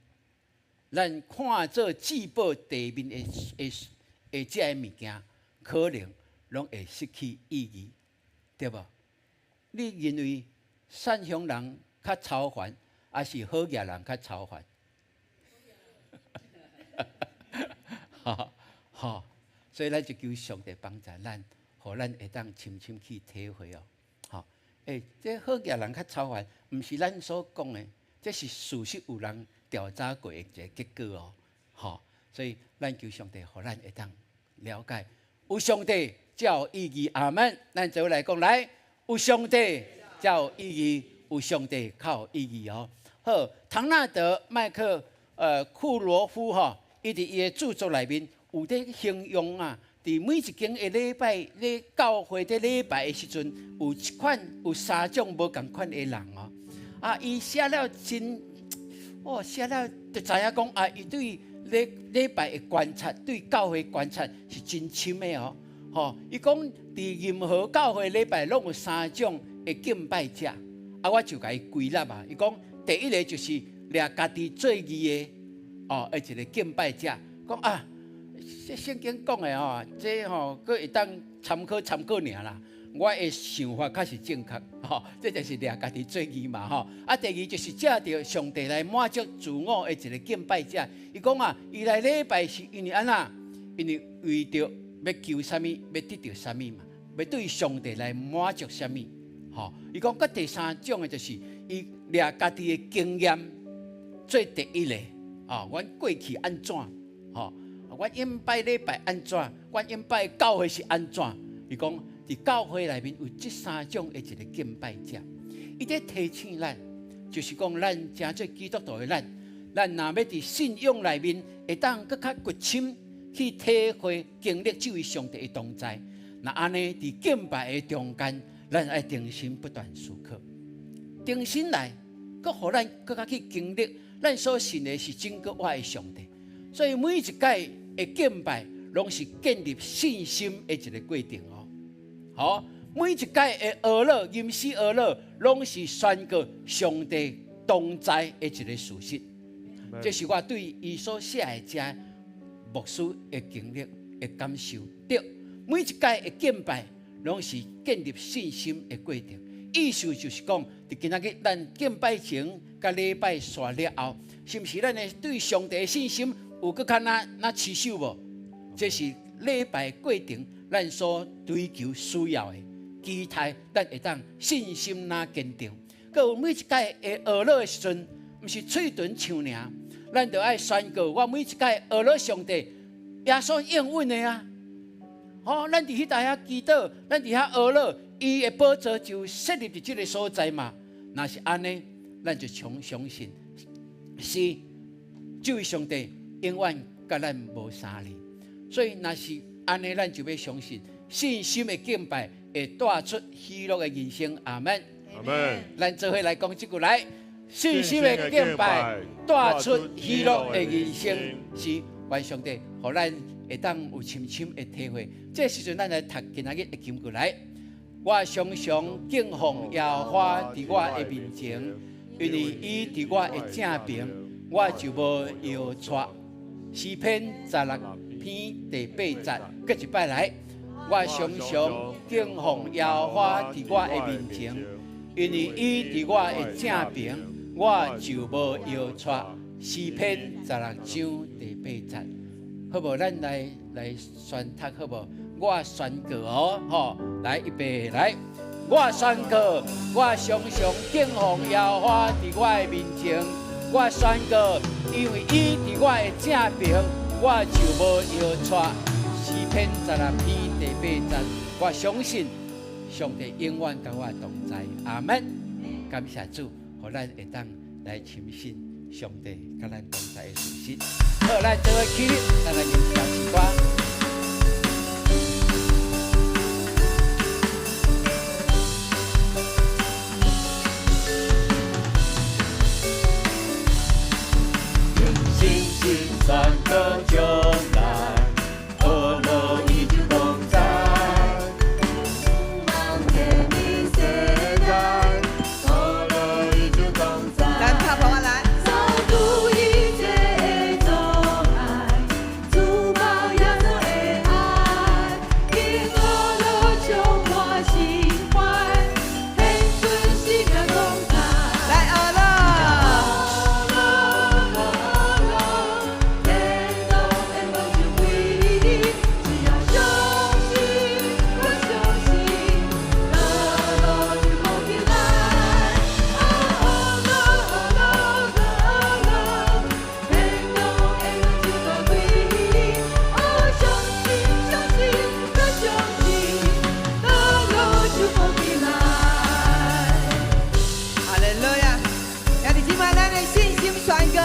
咱看做至寶地面的這个物件，可能攏會失去意義，對無？你認為善鄉人較操煩，抑是好額人較操煩？吼吼，所以咱就求上帝幫助咱，予咱會當深深去體會哦。吼，欸，這好額人較操煩，毋是咱所講的，這是事實有人調查過的一个結果哦。吼，所以咱求上帝，予咱會當了解，有上帝才有意義。阿們，咱做伙來講來，有上帝才有意義，有上帝較有意義哦。好，唐納德麥克庫羅夫吼，伊佇伊的著作內面有佇形容啊，佇每一間的禮拜咧教會佇禮拜的時陣，有一款有三種無仝款的人哦。啊，伊寫了真，哦，寫了就知影講啊，伊對禮禮拜的觀察，對教會觀察是真深的哦。吼，伊講佇任何教會禮拜攏有三種的敬拜者，啊，我就共伊歸納啊。伊講第一个就是掠家己做義的，哦，的一个敬拜者，講啊，這聖經講的吼，這吼閣會當參考參考爾啦。我的想法較是正確，吼，這就是掠家己做義嘛，吼。啊，第二就是藉著上帝來滿足自我的一个敬拜者。伊講啊，伊來禮拜是因為按怎？因為為著欲求啥物，欲得著啥物嘛，欲對上帝來滿足啥物，吼。伊講，閣第三種的就是伊掠家己的經驗做第一个，哦，阮過去按怎，吼，阮應擺禮拜按怎，阮應擺教會是按怎？伊講。佇教會內面有這三種的一个敬拜者，伊咧提醒咱，就是講咱成做基督徒的咱，咱若欲佇信仰內面會當閣較掘深去體會經歷這位上帝的同在，若按呢佇敬拜的中間，咱愛定心不斷思考，定心來，閣予咱閣較去經歷，咱所信的是真閣活的上帝。所以每一擺的敬拜，攏是建立信心的一个過程哦。好，每一擺的哀樂、吟詩哀樂，攏是宣告上帝同在的一个事實。這是我對伊所寫的這牧師的經歷的感受。對，每一擺的敬拜，攏是建立信心的過程。意思就是講，佇今仔日咱敬拜前佮禮拜煞了後，是毋是咱的對上帝的信心有閣較若若持守無？這是禮拜過程，咱所追求需要的期待，咱會當信心若堅定。閣有每一擺的哀樂的時陣，毋是喙唇唱爾，咱就愛宣告：我每一擺哀樂上帝，耶穌應允的啊！吼，咱佇彼搭遐祈禱，咱佇遐哀樂，伊的寶座就設立佇這个所在嘛。若是按呢，咱就相信是這位上帝永遠佮咱無相離。所以，若是按呢，咱就欲相信信心的敬拜會帶出喜樂的人生。阿門。阿門。咱做伙來講這句來，信心的敬拜帶出喜樂的人生，是願上帝予咱會當有深深的體會。這時陣，咱來讀今仔日的金句來。我常常敬奉耶和華佇我的面前，因為伊佇我的正爿，我就無搖掣。詩篇16篇第八節，閣一擺來。我常常敬奉耶和華佇我的面前，因為伊佇我的正爿，我就無搖掣。詩篇16章第八節，好無？咱來來宣讀好無？我宣告哦，吼，來預備來，我宣告，我常常敬奉耶和華佇我的面前，我宣告，因為伊佇我的正爿，我就無搖掣。詩篇16篇第八節，我相信上帝永遠佮我同在。阿門。感謝主，予咱會當來深信上帝佮咱同在的事實。好，咱做伙起立，咱來吟一首詩歌。信心宣告將來，呵樂伊就同在。望見你世代，呵樂伊就同在。咱拍鼓仔來。掃除一切的阻礙，主抱耶穌的愛，以呵樂充滿心懷，獻出生命光彩。來哀樂。樂樂，天堂的門就為你，只要相信，我相信，道路就好起來。哦樂樂樂，天堂的門就大開，哦相信相信，我相信，道路就好起來。哈利路亞！兄弟姊妹，咱的信心宣告，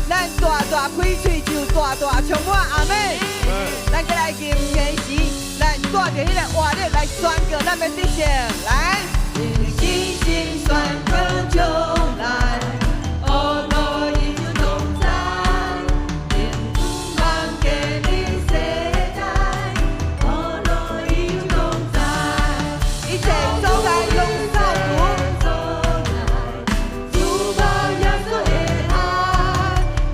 咱大大開喙就大大充滿，阿門。咱閣來吟詩，咱帶著彼个活力來宣告，咱欲得勝。來，信心宣告將來，呵樂伊就同在，望見你世代，呵樂伊就同在。一切阻礙攏掃除。主抱耶穌的愛，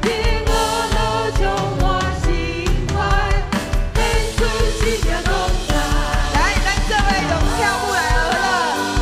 以呵樂充滿心懷，獻出生命光彩。來，咱做伙用跳舞來哀樂。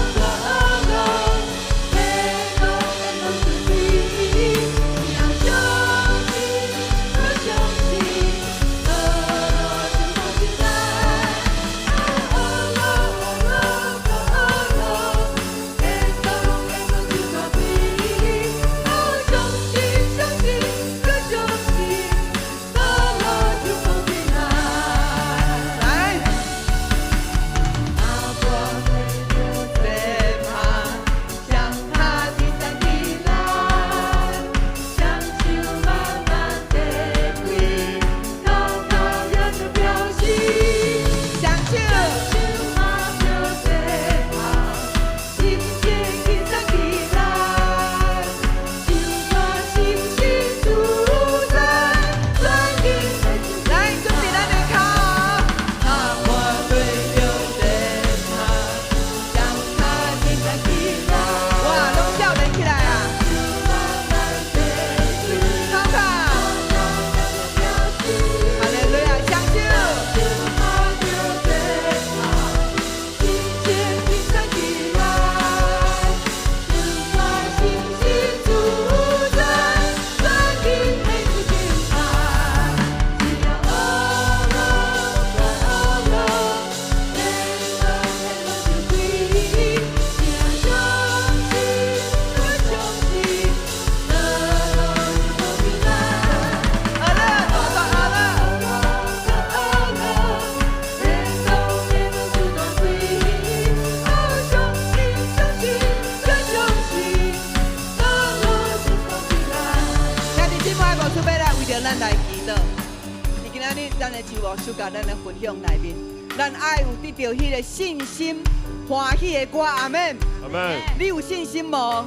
日咱的周牧师佮咱的分享内面，咱爱有得著彼个信心歡喜的歌，阿們。阿們。你有信心無？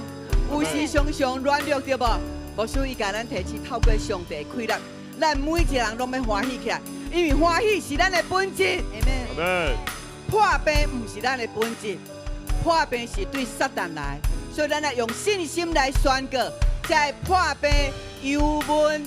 有時常常軟弱對無？牧師伊共咱提醒，透過上帝的氣力，咱每一個人攏欲歡喜起來，因為歡喜是咱的本質。阿們。破病毋是咱的本質，破病是對撒旦來，所以咱愛用信心來宣告，這个破病、憂悶、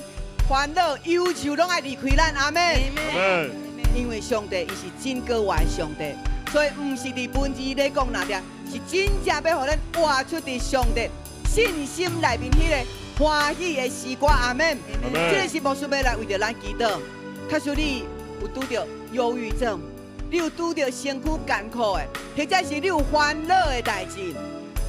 煩惱、憂愁，攏愛離開咱。阿們。阿們。因為上帝伊是真過活的上帝，所以毋是佇文字咧講那爾，是真正欲予咱活出佇上帝信心內面彼个歡喜的詩歌。阿們。阿們。這个是牧師欲來為著咱祈禱。假使你有拄著憂鬱症，你有拄著身軀艱苦的，或者是你有煩惱的代誌，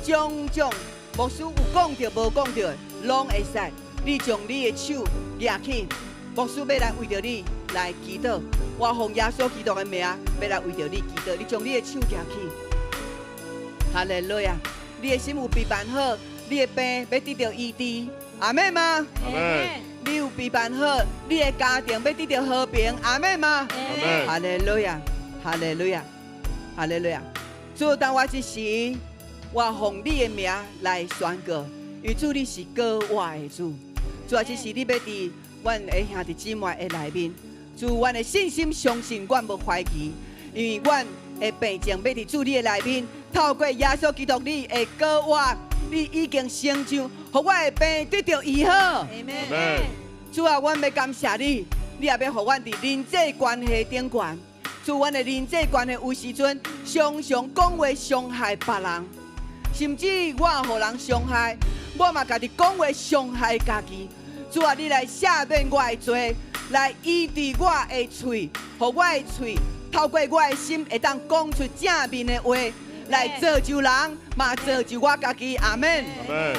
種種牧師有講著無講著的，攏會使。你將你的手舉起，牧師欲來為著你來祈禱。我奉耶穌基督的名，欲來為著你祈禱。你將你的手舉起，哈利路亞！你的心有備辦好，你的病欲得著醫治，阿們嗎？阿們。你有備辦好，你的家庭欲得著和平，阿們嗎？阿們。哈利路亞，哈利路亞，哈利路亞！主，當我這時，我奉你的名來宣告，因為主你是膏我的主。主啊，這時你欲佇阮的兄弟姊妹的內面，主，阮的信心相信，阮無懷疑，因為阮的病情欲佇主你的內面，透過耶穌基督你的膏我，你已經成就，予我的病得著醫好。阿們。主啊，阮欲感謝你，你也欲予阮佇人際關係頂懸。主，阮的人際關係有時陣常常講話傷害別人，甚至我予人傷害，我嘛家己講話傷害家己。主啊，你來赦免我的罪，來醫治我的喙，予我的喙透過我的心會當講出正面的話，來造就人，嘛造就我家己。阿們。阿們。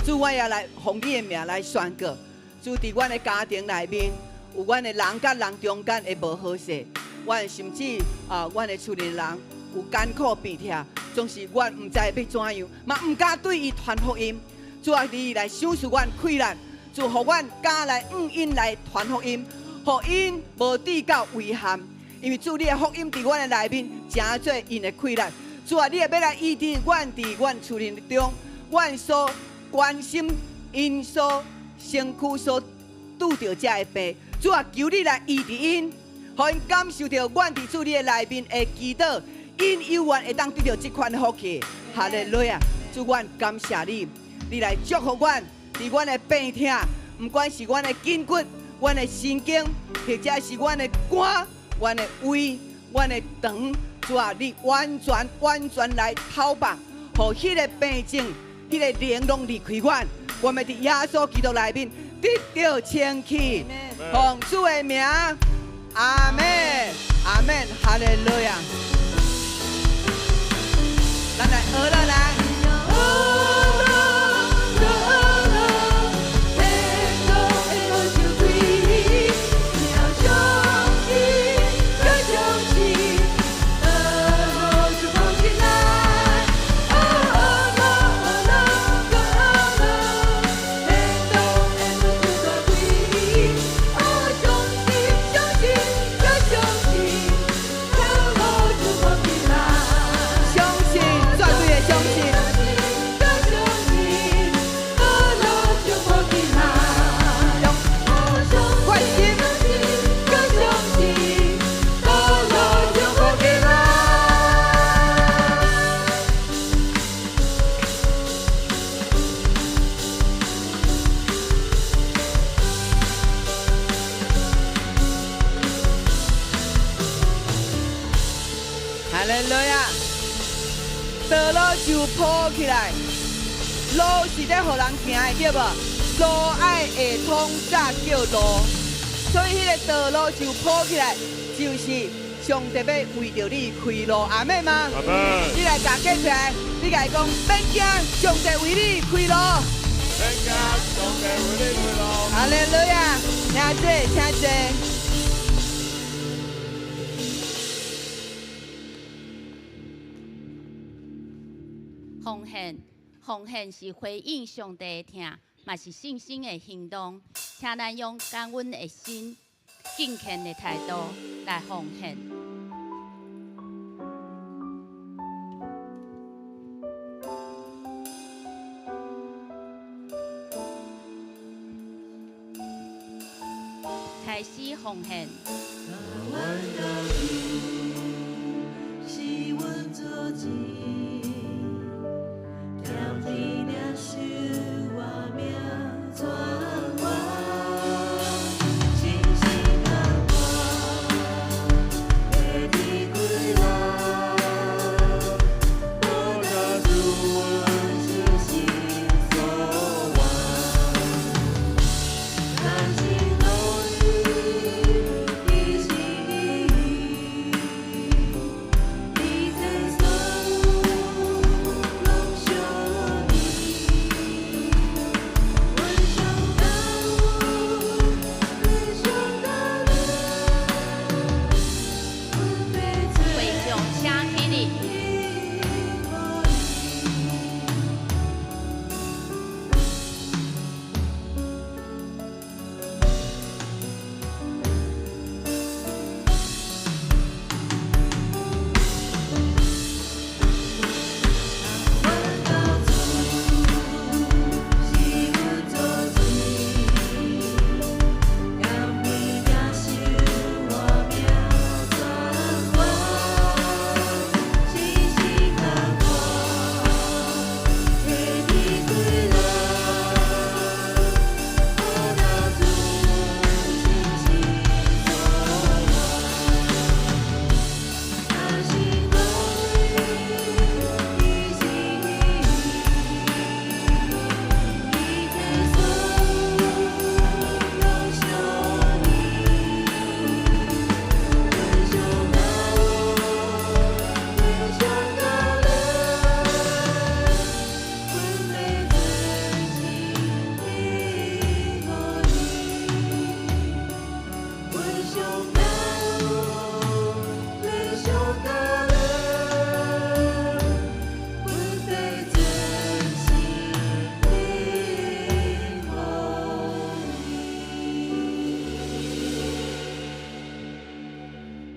主，我也來奉你的名來宣告。主，佇阮的家庭內面，有阮的人佮人中間的無和諧，阮甚至啊，阮的厝裡人有艱苦病痛，總是阮毋知欲怎樣，嘛毋敢對伊傳福音。主啊，你來賞賜阮氣力，主予阮敢來向𪜶來傳福音，予𪜶無至到遺憾。因為主你的福音佇阮的內面，成做𪜶的氣力。主啊，你也欲來醫治阮佇阮厝裡中，阮所關心𪜶所身軀所拄著這个病，主啊，求你來醫治𪜶，予𪜶感受著阮佇主你的內面的祈禱，𪜶猶原會當得著這款的福氣。哈利路亞！主，阮感謝你，你來祝福阮，佇阮的病痛，毋管是阮的筋骨、阮的神經，或者是阮的肝、阮的胃、阮的腸，主啊，你完全完全來討縛，予彼个病症、彼个靈攏離開阮。我們佇耶穌基督內面得著清氣，奉主的名，阿們，阿們，哈利路亞。咱來學啦來。相信，絕對的相信。用決心。哈利路亞！道路就鋪起來，路是咧予人行的，對無？路愛會通才叫路，所以彼个道路就鋪起來，就是上帝欲為著你開路，阿們嗎？阿們。你來共隔壁，你共伊講，免驚，上帝為你開路。免驚，上帝為你開路。哈利路亞！請坐，請坐。奉獻，奉獻是回應上帝的疼，嘛是信心的行動。請咱用感恩的心，求敬虔的態度來奉獻。開始奉獻。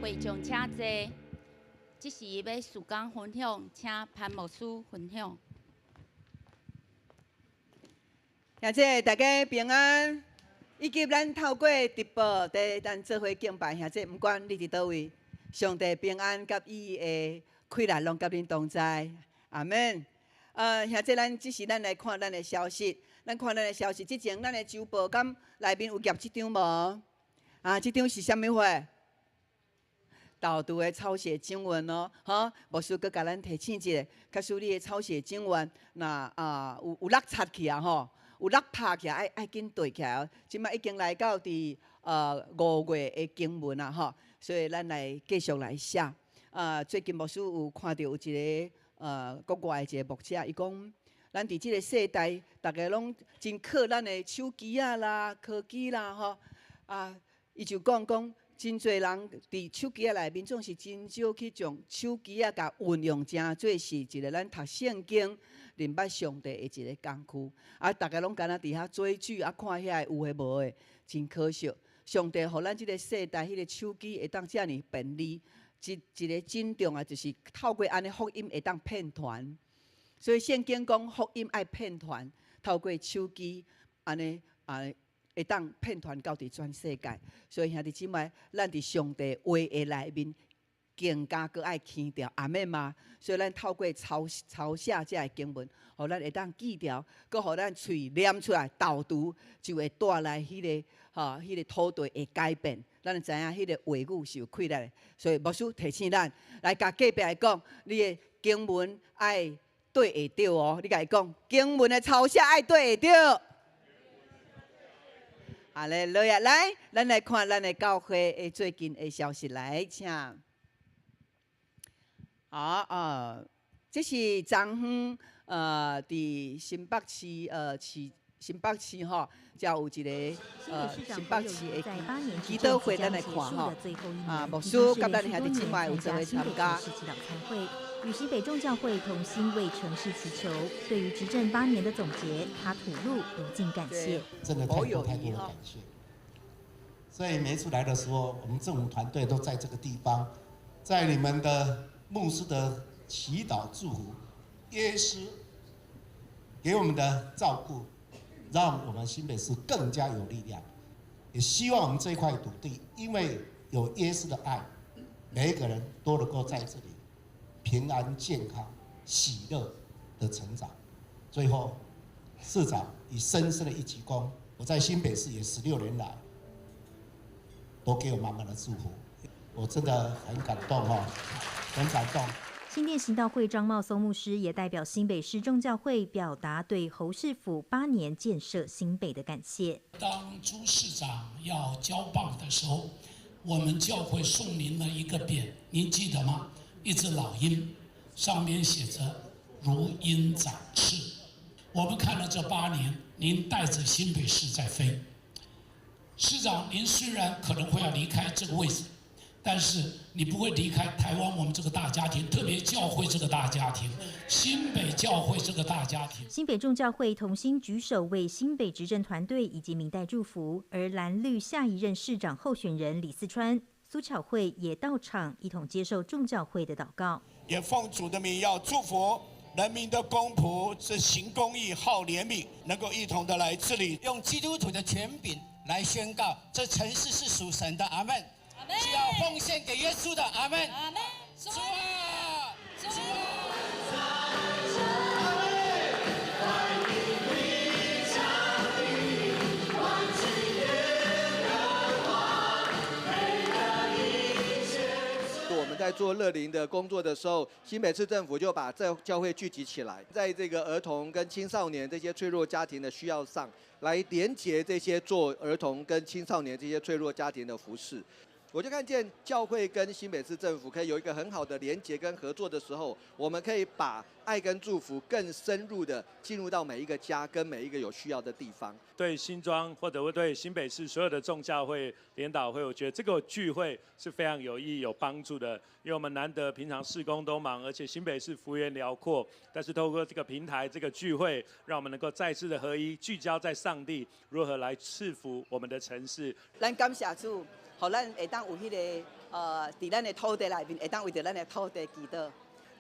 會眾請坐，這時欲事工分享，請潘牧師分享。兄姐，大家平安。以及咱透過直播，佇咱做伙敬拜，兄姐，毋管你佇佗位，上帝平安佮伊的氣力攏佮恁同在，阿們。兄姐，咱這時咱來看咱的消息，咱看咱的消息之前，咱的周報敢內面有夾這張無？啊，這張是啥物貨？導讀的抄寫經文哦，吼，牧師閣共咱提醒一下，假使你的抄寫經文，若啊有落擦去啊吼，有落拍起來，愛緊對起來哦。這擺已經來到佇5月的經文啊吼，所以咱來繼續來寫。最近牧師有看著有一個國外的一個牧者，伊講，咱佇這個世代，逐家攏真靠咱的手機仔啦、科技啦吼，啊，伊就講講。真濟人佇手機仔內面，總是真少去將手機仔共運用成做是一個咱讀聖經、認捌上帝的一個工具。啊，逐家攏敢若佇遐追劇啊，看遐个有的無的，真可惜。上帝予咱這個世代，彼個手機會當遮爾便利，一個真重要就是透過按呢福音會當遍傳。所以聖經講福音愛遍傳，透過手機按呢啊。會當遍傳到佇全世界，所以兄弟姊妹，咱佇上帝話的內面更加閣愛強調，阿們嗎？所以咱透過抄寫這个經文，予咱會當記牢，閣予咱喙念出來，導讀就會帶來彼个吼，彼个土地會改變。咱知影彼个話語是有氣力的，所以牧師提醒咱來共隔壁來講，你的經文愛對會著哦。你共伊講，經文的抄寫愛對會著。好嘞，落來，來，咱來看咱的教會的最近的消息來，請。好啊，這是昨昏佇新北市市新北市吼，才有一個新北市的祈禱會，咱來看吼。啊，牧師佮咱兄弟姊妹有做伙參加。與新北眾教會同心為城市祈求。對於執政8年的總結，他吐露無盡感謝。真的太多太多的感謝。所以每次來的時候，我們政府團隊都在這個地方，在你們的牧師的祈禱祝福，耶穌給我們的照顧，讓我們新北市更加有力量。也希望我們這塊土地，因為有耶穌的愛，每一個人都能夠在這裡平安、健康、喜樂的成長。最後，市長以深深的一鞠躬，我在新北市也16年來，都給我滿滿的祝福，我真的很感動哈，很感動。新店行道會張茂松牧師也代表新北市眾教會表達對侯市府8年建設新北的感謝。當朱市長要交棒的時候，我們教會送您了一個匾，您記得嗎？一隻老鷹，上面寫着“如鷹展翅”。我們看了這八年，您帶着新北市在飛。市長，您雖然可能會要離開這個位置，但是你不會離開台灣我們這個大家庭，特別教會這個大家庭，新北教會這個大家庭。新北眾教會同心舉手為新北執政團隊以及民代祝福，而藍綠下一任市長候選人李四川、蘇巧慧也到場，一同接受眾教會的禱告。也奉主的名要祝福人民的公僕，是行公義、好憐憫，能夠一同的來治理，用基督徒的權柄來宣告，這城市是屬神的，阿門。是要奉獻給耶穌的，阿門。阿門。主啊，主啊。歡迎你降臨，萬軍耶和華，配得一切。我們在做樂齡的工作的時候，新北市政府就把這教會聚集起來，在這個兒童跟青少年這些脆弱家庭的需要上，來連結這些做兒童跟青少年這些脆弱家庭的服事。我就看見教會跟新北市政府可以有一個很好的連結跟合作的時候，我們可以把愛跟祝福更深入的進入到每一個家跟每一個有需要的地方。對新莊或者會對新北市所有的眾教會聯禱會，我覺得這個聚會是非常有意義、有幫助的。因為我們難得平常事工都忙，而且新北市幅員遼闊，但是透過這個平台、這個聚會，讓我們能夠再次的合一，聚焦在上帝如何來賜福我們的城市。咱感謝主，予咱會當有彼個佇咱的土地內面，會當為著咱的土地祈禱。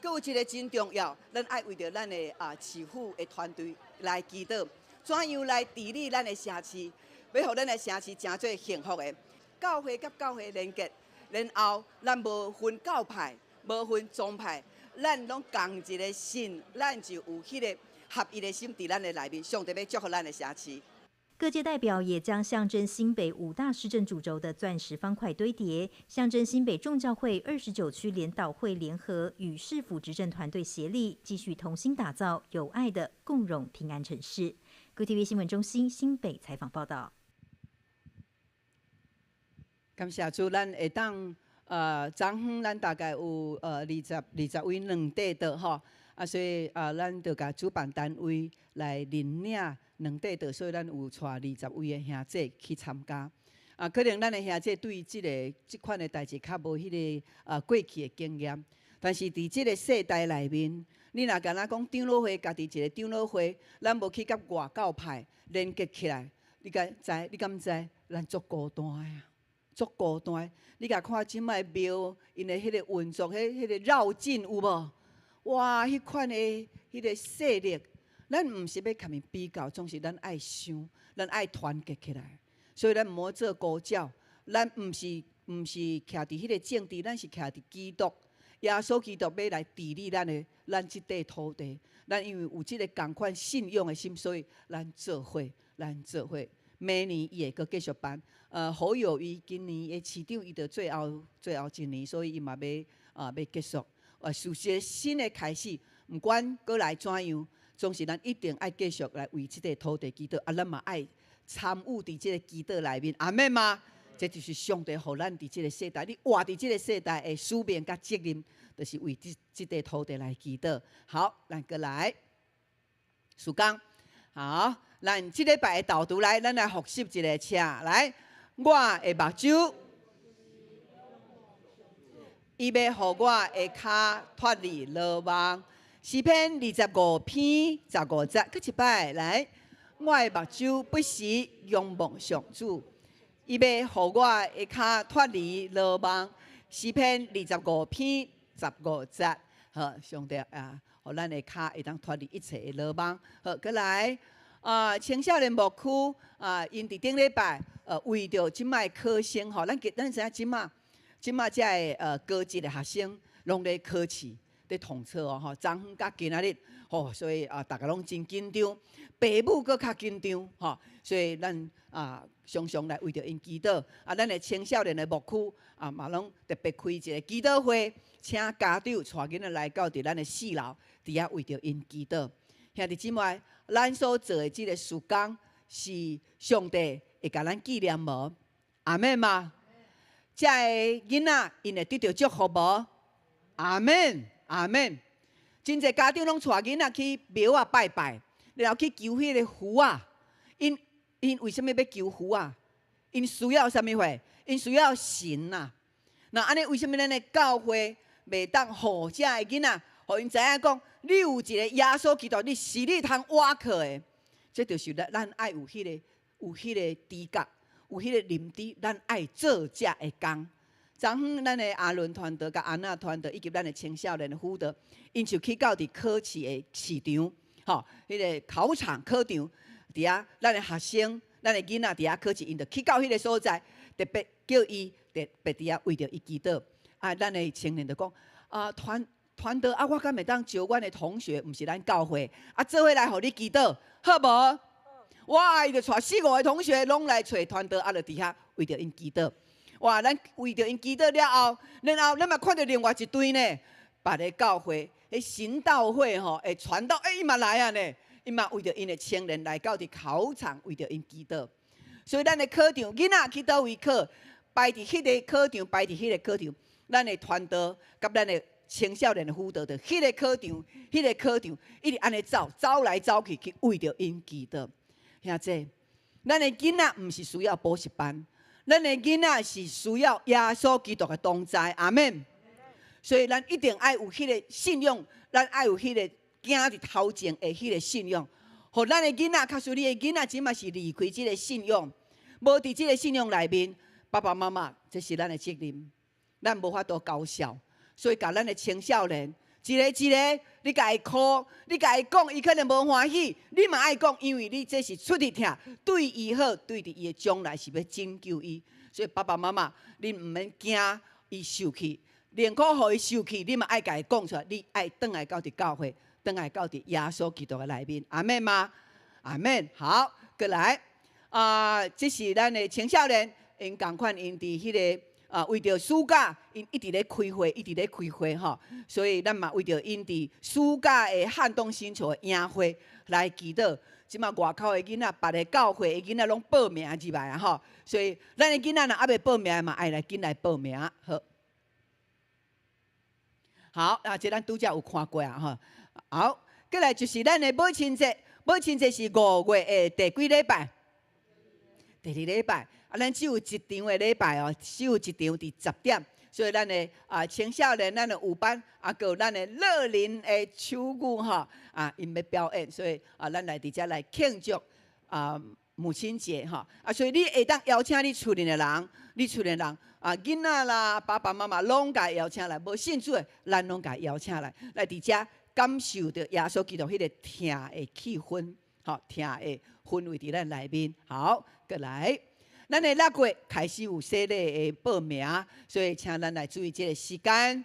閣有一個真重要，咱愛為著咱的市府的團隊來祈禱，怎樣來治理咱的城市，欲予咱的城市成做幸福的。教會佮教會連結，然後咱無分教派，無分宗派，咱攏仝一个信，咱就有彼個合一的心佇咱的內面，上帝欲祝福咱的城市。各界代表也將象徵新北五大市政主軸的鑽石方塊堆疊，象徵新北眾教會29區聯禱會聯合與市府執政團隊協力，繼續同心打造有愛的共榮平安城市。GOOD TV 新聞中心新北採訪報道。感謝主，咱會當昨昏咱大概有20位兩塊桌吼，啊，所以咱就共主辦單位來認領兩塊桌，所以咱有帶20位的兄弟去參加。啊，可能咱的兄弟對這款的代誌較無彼个過去的經驗，但是佇這个世代內面，你若敢若講長老會，家己一个長老會，咱無去佮外教派連結起來，你敢知？你敢知？咱足孤單的啊！足孤單。你共看這擺廟，𪜶的彼个運作，彼个繞境有無？哇，彼款的彼个勢力，咱毋是欲共𪜶比較，總是咱愛想，咱愛團結起來。所以咱毋好做孤鳥，咱毋是徛佇彼个政治，咱是徛佇基督，耶穌基督欲來治理咱這塊土地。咱因為有這个仝款信仰的心，所以咱做伙，咱做伙。明年伊會閣繼續辦。侯友宜今年的市長，伊就最後一年，所以伊嘛欲結束。是一个新的開始，毋管閣來怎樣，總是咱一定愛繼續來為這塊土地祈禱。啊，咱嘛愛參與佇這个祈禱內面，阿們嗎？這就是上帝予咱佇這个世代，你活佇這个世代的使命佮責任，就是為這塊土地來祈禱。好，咱閣來，時間，好，咱這禮拜的導讀來，咱來複習一下，請來，我的目睭，伊欲予我的跤脫離羅網。詩篇25篇15節，閣一擺來，我的目睭不時仰望上主。伊欲予我的跤脫離羅網。詩篇25篇15節。好，上帝啊，予咱的跤會當脫離一切的羅網。好，閣來啊，青少年牧區啊，𪜶佇頂禮拜，為著這擺考生吼，咱知影這擺這个高職的學生攏咧考試，咧統測哦吼，昨昏佮今仔日吼，所以啊，逐家攏真緊張，爸母閣較緊張吼，所以咱啊常常來為著𪜶祈禱啊，咱的青少年的牧區啊，嘛攏特別開一个祈禱會，請家長帶囡仔來到佇咱的四樓，佇遐為著𪜶祈禱。兄弟姊妹，咱所做的這个事工是上帝會共咱紀念無？阿們嗎？這个囡仔𪜶會得著祝福無？阿們，阿們。真濟家長攏帶囡仔去廟仔拜拜，然後去求彼个符仔。𪜶為啥物欲求符仔？𪜶需要啥物貨？𪜶需要神啊！那按呢，為啥物咱的教會袂當予這个囡仔，予𪜶知影講，你有一个耶穌基督，你是你通倚靠的。這就是咱愛有彼個知覺，有彼個認知，咱愛做這个工。昨昏咱的阿倫團隊、佮安娜團隊以及咱的青少年的輔導，𪜶就去到佇考試的試場，吼，彼个考場考場，佇遐咱的學生、咱的囡仔佇遐考試，𪜶就去到彼个所在，特別叫伊特別佇遐為著伊祈禱。啊，咱的青年就講啊，團隊啊，我敢會當招阮的同學，毋是咱教會，啊，做伙來予你祈禱，好無？哇！伊就帶四五个同學攏來揣團隊，啊，就佇遐為著𪜶祈禱。哇！咱為著𪜶祈禱了後，然後咱嘛看著另外一隊呢，別个教會，彼神道會吼，會傳道，欸，伊嘛來啊呢，伊嘛為著𪜶的青年來到佇考場，為著𪜶祈禱。所以咱的考場，囡仔去佗位考，擺佇彼个考場，擺佇彼个考場，咱的傳道佮咱的青少年的輔導，就彼个考場，彼个考場，一直按呢走，走來走去，去為著𪜶祈禱。兄弟，咱的囡仔毋是需要補習班。咱的囡仔是需要耶穌基督的同在，阿們。所以咱一定愛有彼个信仰，咱愛有彼个行佇頭前的彼个信仰，予咱的囡仔，假使你的囡仔這馬是離開這个信仰，無佇這个信仰內面，爸爸媽媽，這是咱的責任，咱無法度交涉，所以共咱的青少年，一个一个，你共伊箍，你共伊講，伊可能無歡喜，你嘛愛講，因為你這是出佇疼，對伊好，對佇伊的將來是欲拯救伊。所以爸爸媽媽，你毋免驚伊受氣，寧可予伊受氣，你嘛愛共伊講出來，你愛轉來到佇教會，轉來到佇耶穌基督的內面，阿們嗎？阿們。好，閣來啊，這是咱的青少年，𪜶仝款，𪜶佇彼个。啊，為著暑假，𪜶一直咧開會，一直咧開會吼，所以咱嘛為著𪜶佇暑假的撼動星球的營會來祈禱。這馬外口的囡仔，別个教會的囡仔攏報名入來啊吼，所以咱的囡仔若猶未報名嘛，愛來緊來報名。好，好，啊，這咱拄才有看過啊吼。好，閣來就是咱的母親節，母親節是5月的第幾禮拜？第二禮拜。啊，咱只有一場的禮拜哦，只有一場佇10點，所以咱的啊青少年，咱的有班，啊，閣有咱的樂齡的手語吼，啊，𪜶欲表演，所以啊，咱來佇遮來慶祝啊母親節吼，啊，所以你會當邀請你厝裡的人，你厝裡的人啊，囡仔啦，爸爸媽媽攏共邀請來，無信主的，咱攏共邀請來，來佇遮感受著耶穌基督彼个疼的氣氛，吼，疼的氛圍佇咱內面。好，閣來。咱的6月開始有洗禮的報名，所以請咱來注意這个時間。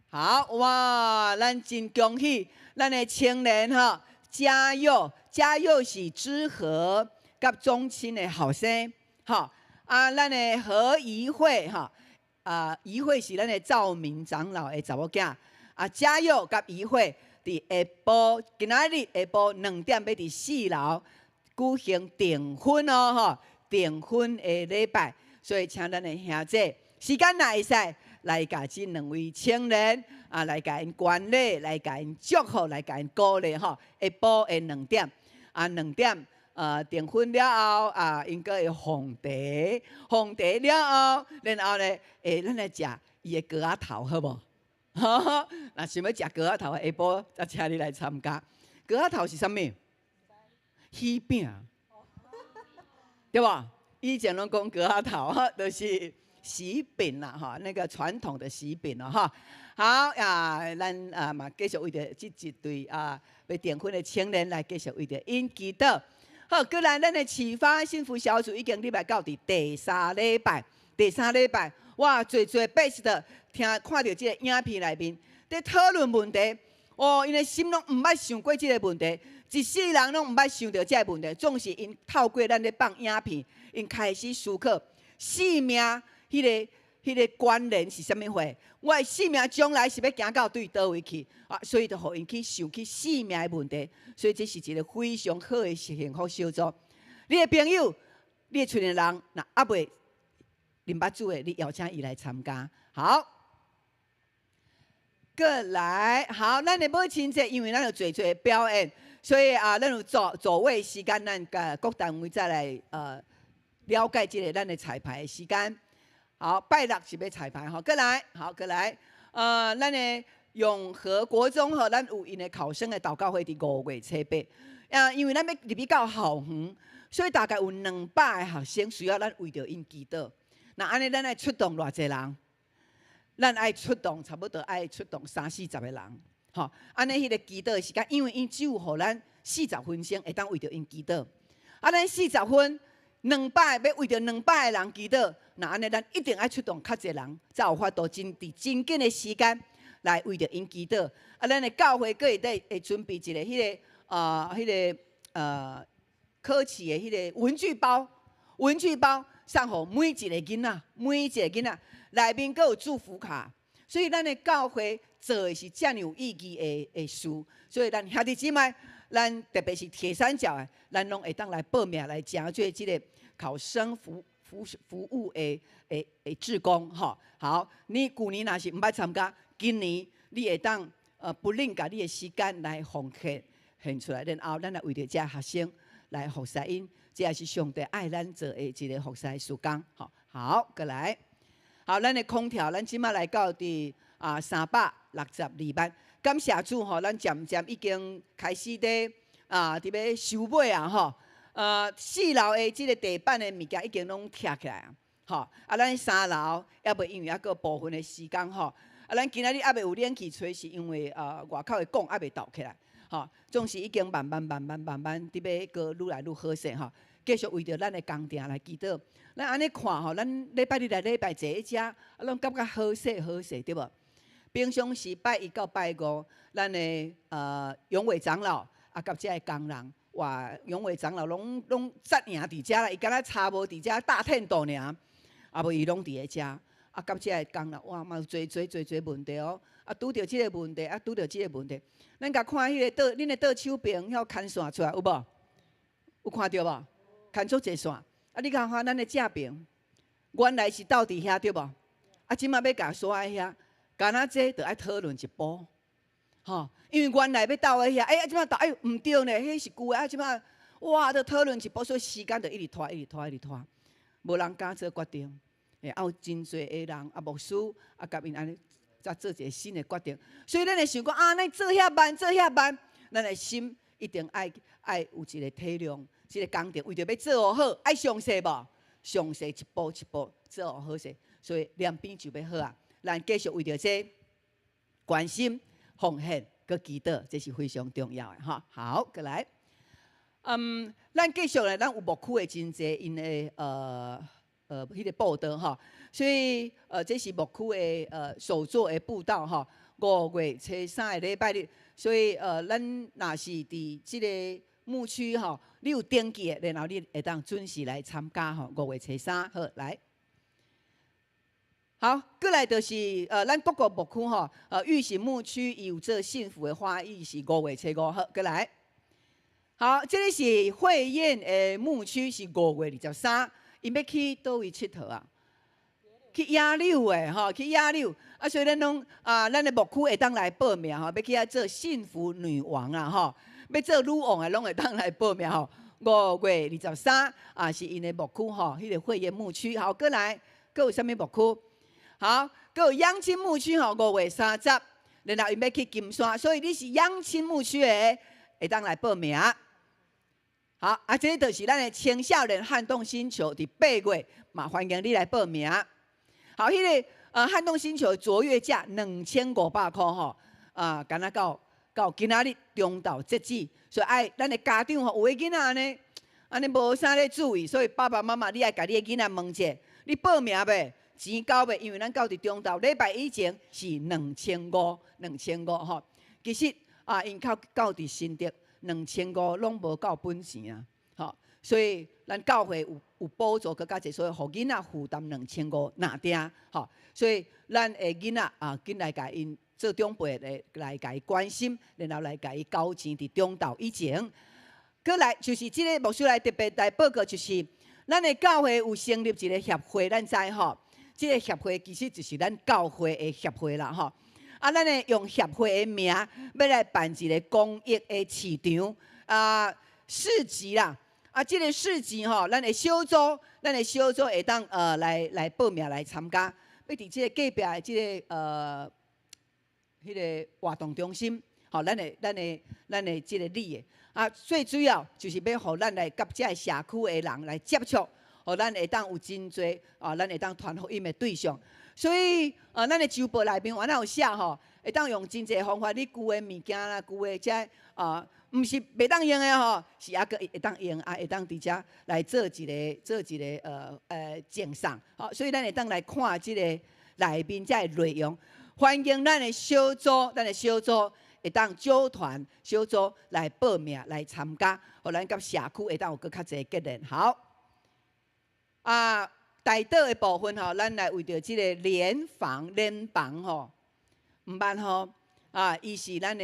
好哇，咱真恭喜咱的青年吼，嘉佑，嘉佑是知和佮宗親的後生，吼啊，咱的何怡慧吼，啊，怡慧是咱的趙明長老的查某囝，啊，嘉佑佮怡慧佇下晡，今仔日下晡2點欲佇四樓舉行訂婚哦，吼。訂婚的禮拜，所以請咱的兄弟，時間若會使來共這兩位青年啊，來共𪜶觀禮，來共𪜶祝福，來共𪜶鼓勵吼。下晡的兩點，啊兩點，訂婚了後啊，𪜶閣會奉茶，奉茶了後，然後呢，咱來食伊的糕仔頭，好無？若想欲食糕仔頭，下晡才請你來參加。糕仔頭是啥物？喜餅。對無？以前攏講粿仔頭，就是喜餅啦，吼，那個傳統的喜餅咯，吼。好啊，咱啊嘛繼續為著這一對啊欲訂婚的青年來繼續為著𪜶祈禱。好，過來咱的啟發幸福小組已經禮拜到佇第三禮拜，第三禮拜，哇，濟濟百姓的聽看著這个影片內面，佇討論問題，哦，𪜶的心攏毋捌想過這个問題，一世人攏毋捌想著這个問題，總是𪜶透過咱咧放影片，𪜶開始思考性命彼个關聯是啥物貨？我的性命將來是欲行到對佗位去啊？所以就予𪜶去想起性命的問題。所以這是一個非常好的幸福小組。你的朋友，你的厝的人，若猶未認捌主的，你邀請伊來參加。好，過來，好，咱的母親節，因為咱有濟濟表演，所以啊，咱有座座位時間，咱共各單位再來了解這个咱的彩排的時間。好，拜六是欲彩排吼，過來，好，過來，咱的永和國中吼，咱有𪜶的考生的禱告會佇5月初8，啊，因為咱欲入去到校園，所以大概有200个學生需要咱為著𪜶祈禱。那按呢，咱愛出動偌濟人？咱愛出動差不多愛出動三四十個人，吼。按呢，彼个祈禱的時間，因為𪜶只有予咱四十分鐘會當為著𪜶祈禱，啊，咱四十分。兩百欲為著兩百个人祈禱，那按呢，咱一定愛出動較濟人，才有法度真佇真緊的時間來為著𪜶祈禱。啊，咱的教會閣會得會準備一个彼个啊，彼个考試的彼个文具包，文具包送予每一个囡仔，每一个囡仔內面閣有祝福卡。所以咱的教會做的是遮爾有意義的事，所以咱兄弟姊妹，咱特別是鐵三角的，咱攏會當來報名來成做這个考生服務的志工吼。好，你舊年若是毋捌參加，今年你會當不吝共你的時間來奉獻獻出來，然後咱來為著這學生來服侍𪜶，這也是上帝愛咱做的一个服侍事工。吼，好，過來，好，咱的空調，咱這馬來到佇啊362萬，感謝主吼，咱漸漸已經開始佇啊佇欲收尾啊吼。四樓的這个地板的物件已經攏拆起來啊，吼！啊，咱三樓猶未，因為猶閣有部分的時間吼。啊，咱今仔日猶未有冷氣吹，是因為外口的摃猶未鬥起來，吼。總是已經慢慢慢慢慢慢佇欲閣愈來愈好勢吼。繼續為著咱的工程來祈禱。咱按呢看吼，咱禮拜日來禮拜坐佇遮，啊，攏感覺好勢好勢，對無？平常時拜一到拜五，咱的永偉長老啊，佮遮的工人。哇！永偉長老攏攏紮營佇遮啦，伊敢若差無佇遮搭天度爾，啊無伊攏佇咧遮，啊佮遮的工人，哇嘛有濟濟濟濟問題哦，啊拄著這个問題，啊拄著這个問題，咱共看彼个倒，恁的倒手邊遐牽線出來有無？有看著無？牽足濟線，啊你看看咱的正爿，原來是鬥佇遐對無？啊這馬欲共徙去遐，敢若這著愛討論一步。吼，因為原來欲鬥佇遐，欸，啊，這馬鬥，欸，毋對呢，彼是舊的，啊，這馬，哇，著討論一步，所以時間就一直拖，一直拖，一直拖，無人敢做決定，欸，啊，有真濟的人，啊，牧師，啊，共𪜶按呢，才做一个新的決定。所以咱會想講，啊，咱做遐慢，做遐慢，咱的心一定愛愛有一个體諒，這个工程為著欲做予好，愛詳細無？詳細一步一步做予好勢，所以兩邊就欲好啊。咱繼續為著這關心。奉獻閣祈禱，這是非常重要的哈。好，過來，咱繼續咧，咱有牧區的真濟𪜶的彼个報道哈，所以這是牧區的手作的佈道哈。5月初3的禮拜日，所以咱若是佇這个牧區吼，你有登記的，然後你會當準時來參加吼。五月初三，好來。好，過來就是咱各個牧區吼，玉璽牧區伊有做幸福的花藝是5月初5，好，過來。好，這个是惠燕的牧區是5月23，𪜶欲去佗位𨑨迌啊？去野柳的吼，去野柳啊，所以咱攏啊，咱的牧區會當來報名吼，欲去遐做幸福女王啊吼，欲做女王的攏會當來報名吼。五月二十三啊，是𪜶的牧區吼，彼个惠燕牧區。好，過來，閣有啥物牧區？好，閣有養親牧區吼，5月30，然後𪜶欲去金山，所以你是養親牧區的，會當來報名。好，啊，這就是咱的青少年撼動星球，佇8月嘛，歡迎你來報名。好，彼個撼動星球卓越價2500箍吼，啊，敢若到今仔日中晝截止，所以愛咱的家長吼，有的囡仔按呢，按呢無啥咧注意，所以爸爸媽媽你愛共你的囡仔問者，你報名未？錢交未？因為咱到佇中晝禮拜以前是兩千五，兩千五吼。其實啊，𪜶到佇新竹。2500攏無夠本錢啊！吼，所以咱教會有補助閣較濟，所以予囡仔負擔兩千五若定吼。所以咱的囡仔啊，緊來共𪜶做長輩的來共伊關心，然後來共伊交錢佇中晝以前。閣來就是這个牧師來特別來報告，就是咱的教會有成立一個協會，咱知吼，這个協會其實就是咱教會的協會啦吼。啊，咱會用協會的名，欲來辦一个公益的市場啊市集啦。啊，這个市集吼，咱的小組，咱的小組會當來報名來參加。欲佇這个隔壁的這个彼个活動中心，吼，咱的這个里的。啊，最主要就是欲予咱來佮遮个社區的人來接觸，予咱會當有真濟啊，咱會當傳福音的對象。所以，咱的週報內面原來有寫吼，會當用真濟方法，你舊的物件啦，舊的這啊，毋是袂當用的吼，是猶閣會當用啊，會當佇遮來做一个贈送。好，所以咱會當來看這个內面遮个內容。歡迎咱的小組，咱的小組會當組團小組來報名來參加，予咱佮社區會當有閣較濟結連。好，啊。代禱的部分吼，咱來為著這个聯防聯防吼，毋捌吼啊，伊是咱的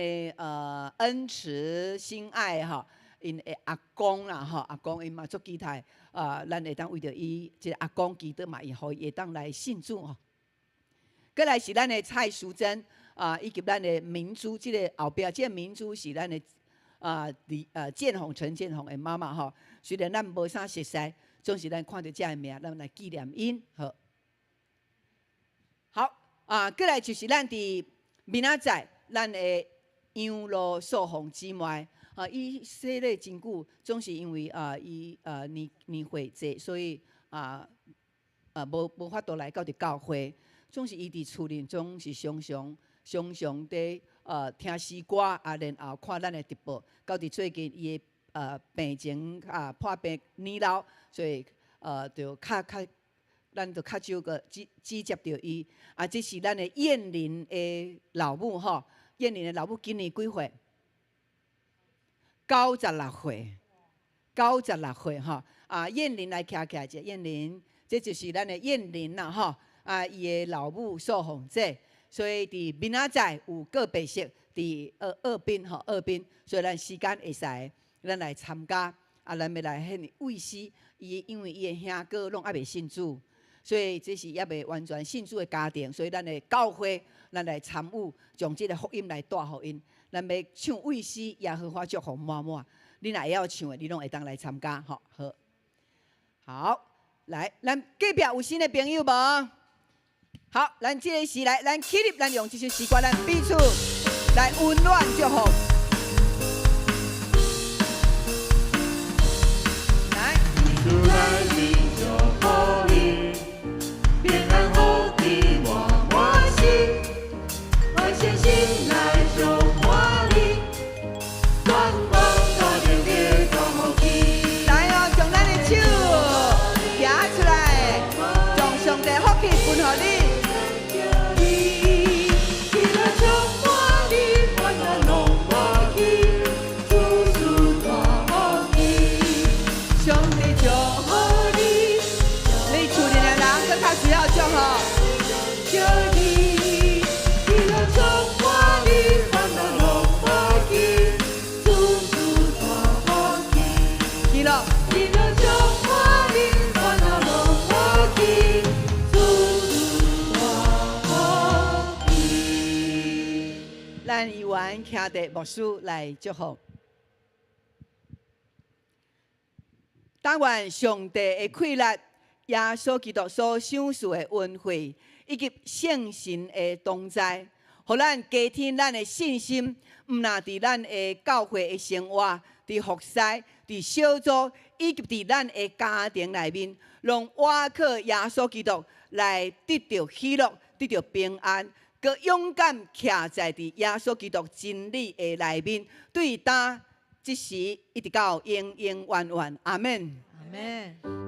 恩慈心愛吼，𪜶的阿公啦吼，阿公𪜶嘛足期待啊，咱會當為著伊這个阿公祈禱嘛，伊予伊會當來信主吼。閣來是咱的蔡淑珍啊，以及咱的明珠，這个後壁這个明珠是咱的啊李建宏陳建宏的媽媽吼，雖然咱無啥熟似。總是咱看著這个名，咱來紀念𪜶好。好啊，閣來就是咱佇明仔載，咱的楊羅素鳳姊妹啊，伊洗禮真久，總是因為啊，伊年年歲濟，所以啊無法度來到佇教會。總是伊佇厝裡總是常常常常佇聽詩歌啊，然後看咱的直播。到佇最近伊的病情啊破病年老，所以就較較，咱就較少閣接接著伊。啊，這是咱的燕玲的老母吼，燕玲的老母今年幾歲？96歲，96歲吼。啊，燕玲來徛起來者，燕玲，這就是咱的燕玲啦吼。啊，伊的老母素鳳姐，所以佇明仔載有告別式，佇二檳吼，二檳，所以咱時間會使。咱來參加，啊，咱欲來獻慰思。伊因為伊的兄哥攏猶未信主，所以這是猶未完全信主的家庭，所以咱的教會，咱來參與，將這个福音來帶予𪜶。咱欲唱慰思，耶和華祝福滿滿。你若會曉唱的，你攏會當來參加，吼好。好，來，咱隔壁有新的朋友無？好，咱這个時來，咱起立，咱用這首詩歌，咱彼此來溫暖祝福。來祝福你，平安福氣滿滿心，我誠心來祝福你，願望大能的大福氣。來哦，將咱的手舉出來，將上帝福氣分予你。喜樂充滿你，煩惱攏抹去，諸事大福氣。上帝祝福你，你厝裡的人閣較需要祝福。祝你，喜樂充滿你，煩惱攏抹去，諸事大福氣。喜樂，喜樂充滿你，煩惱攏抹去，諸事大福氣。咱猶原徛佇牧師來祝福。但願上帝的氣力、耶穌基督所賞賜的恩惠，以及聖神的同在，予咱加添咱的信心，毋但佇咱的教會的生活，佇服侍，佇小組，以及佇咱的家庭內面，攏倚靠耶穌基督來得著喜樂，得著平安，閣勇敢徛在佇耶穌基督真理的內面，對今這時一直到永永遠遠，阿們。阿們。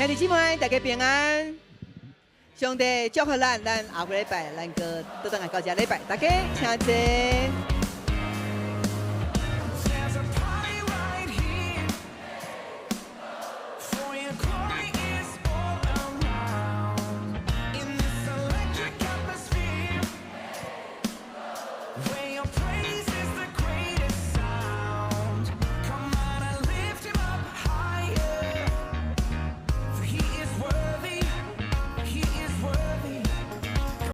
兄弟姊妹，大家平安。上帝祝福咱，咱後個禮拜咱閣倒轉來到這禮拜，大家請坐。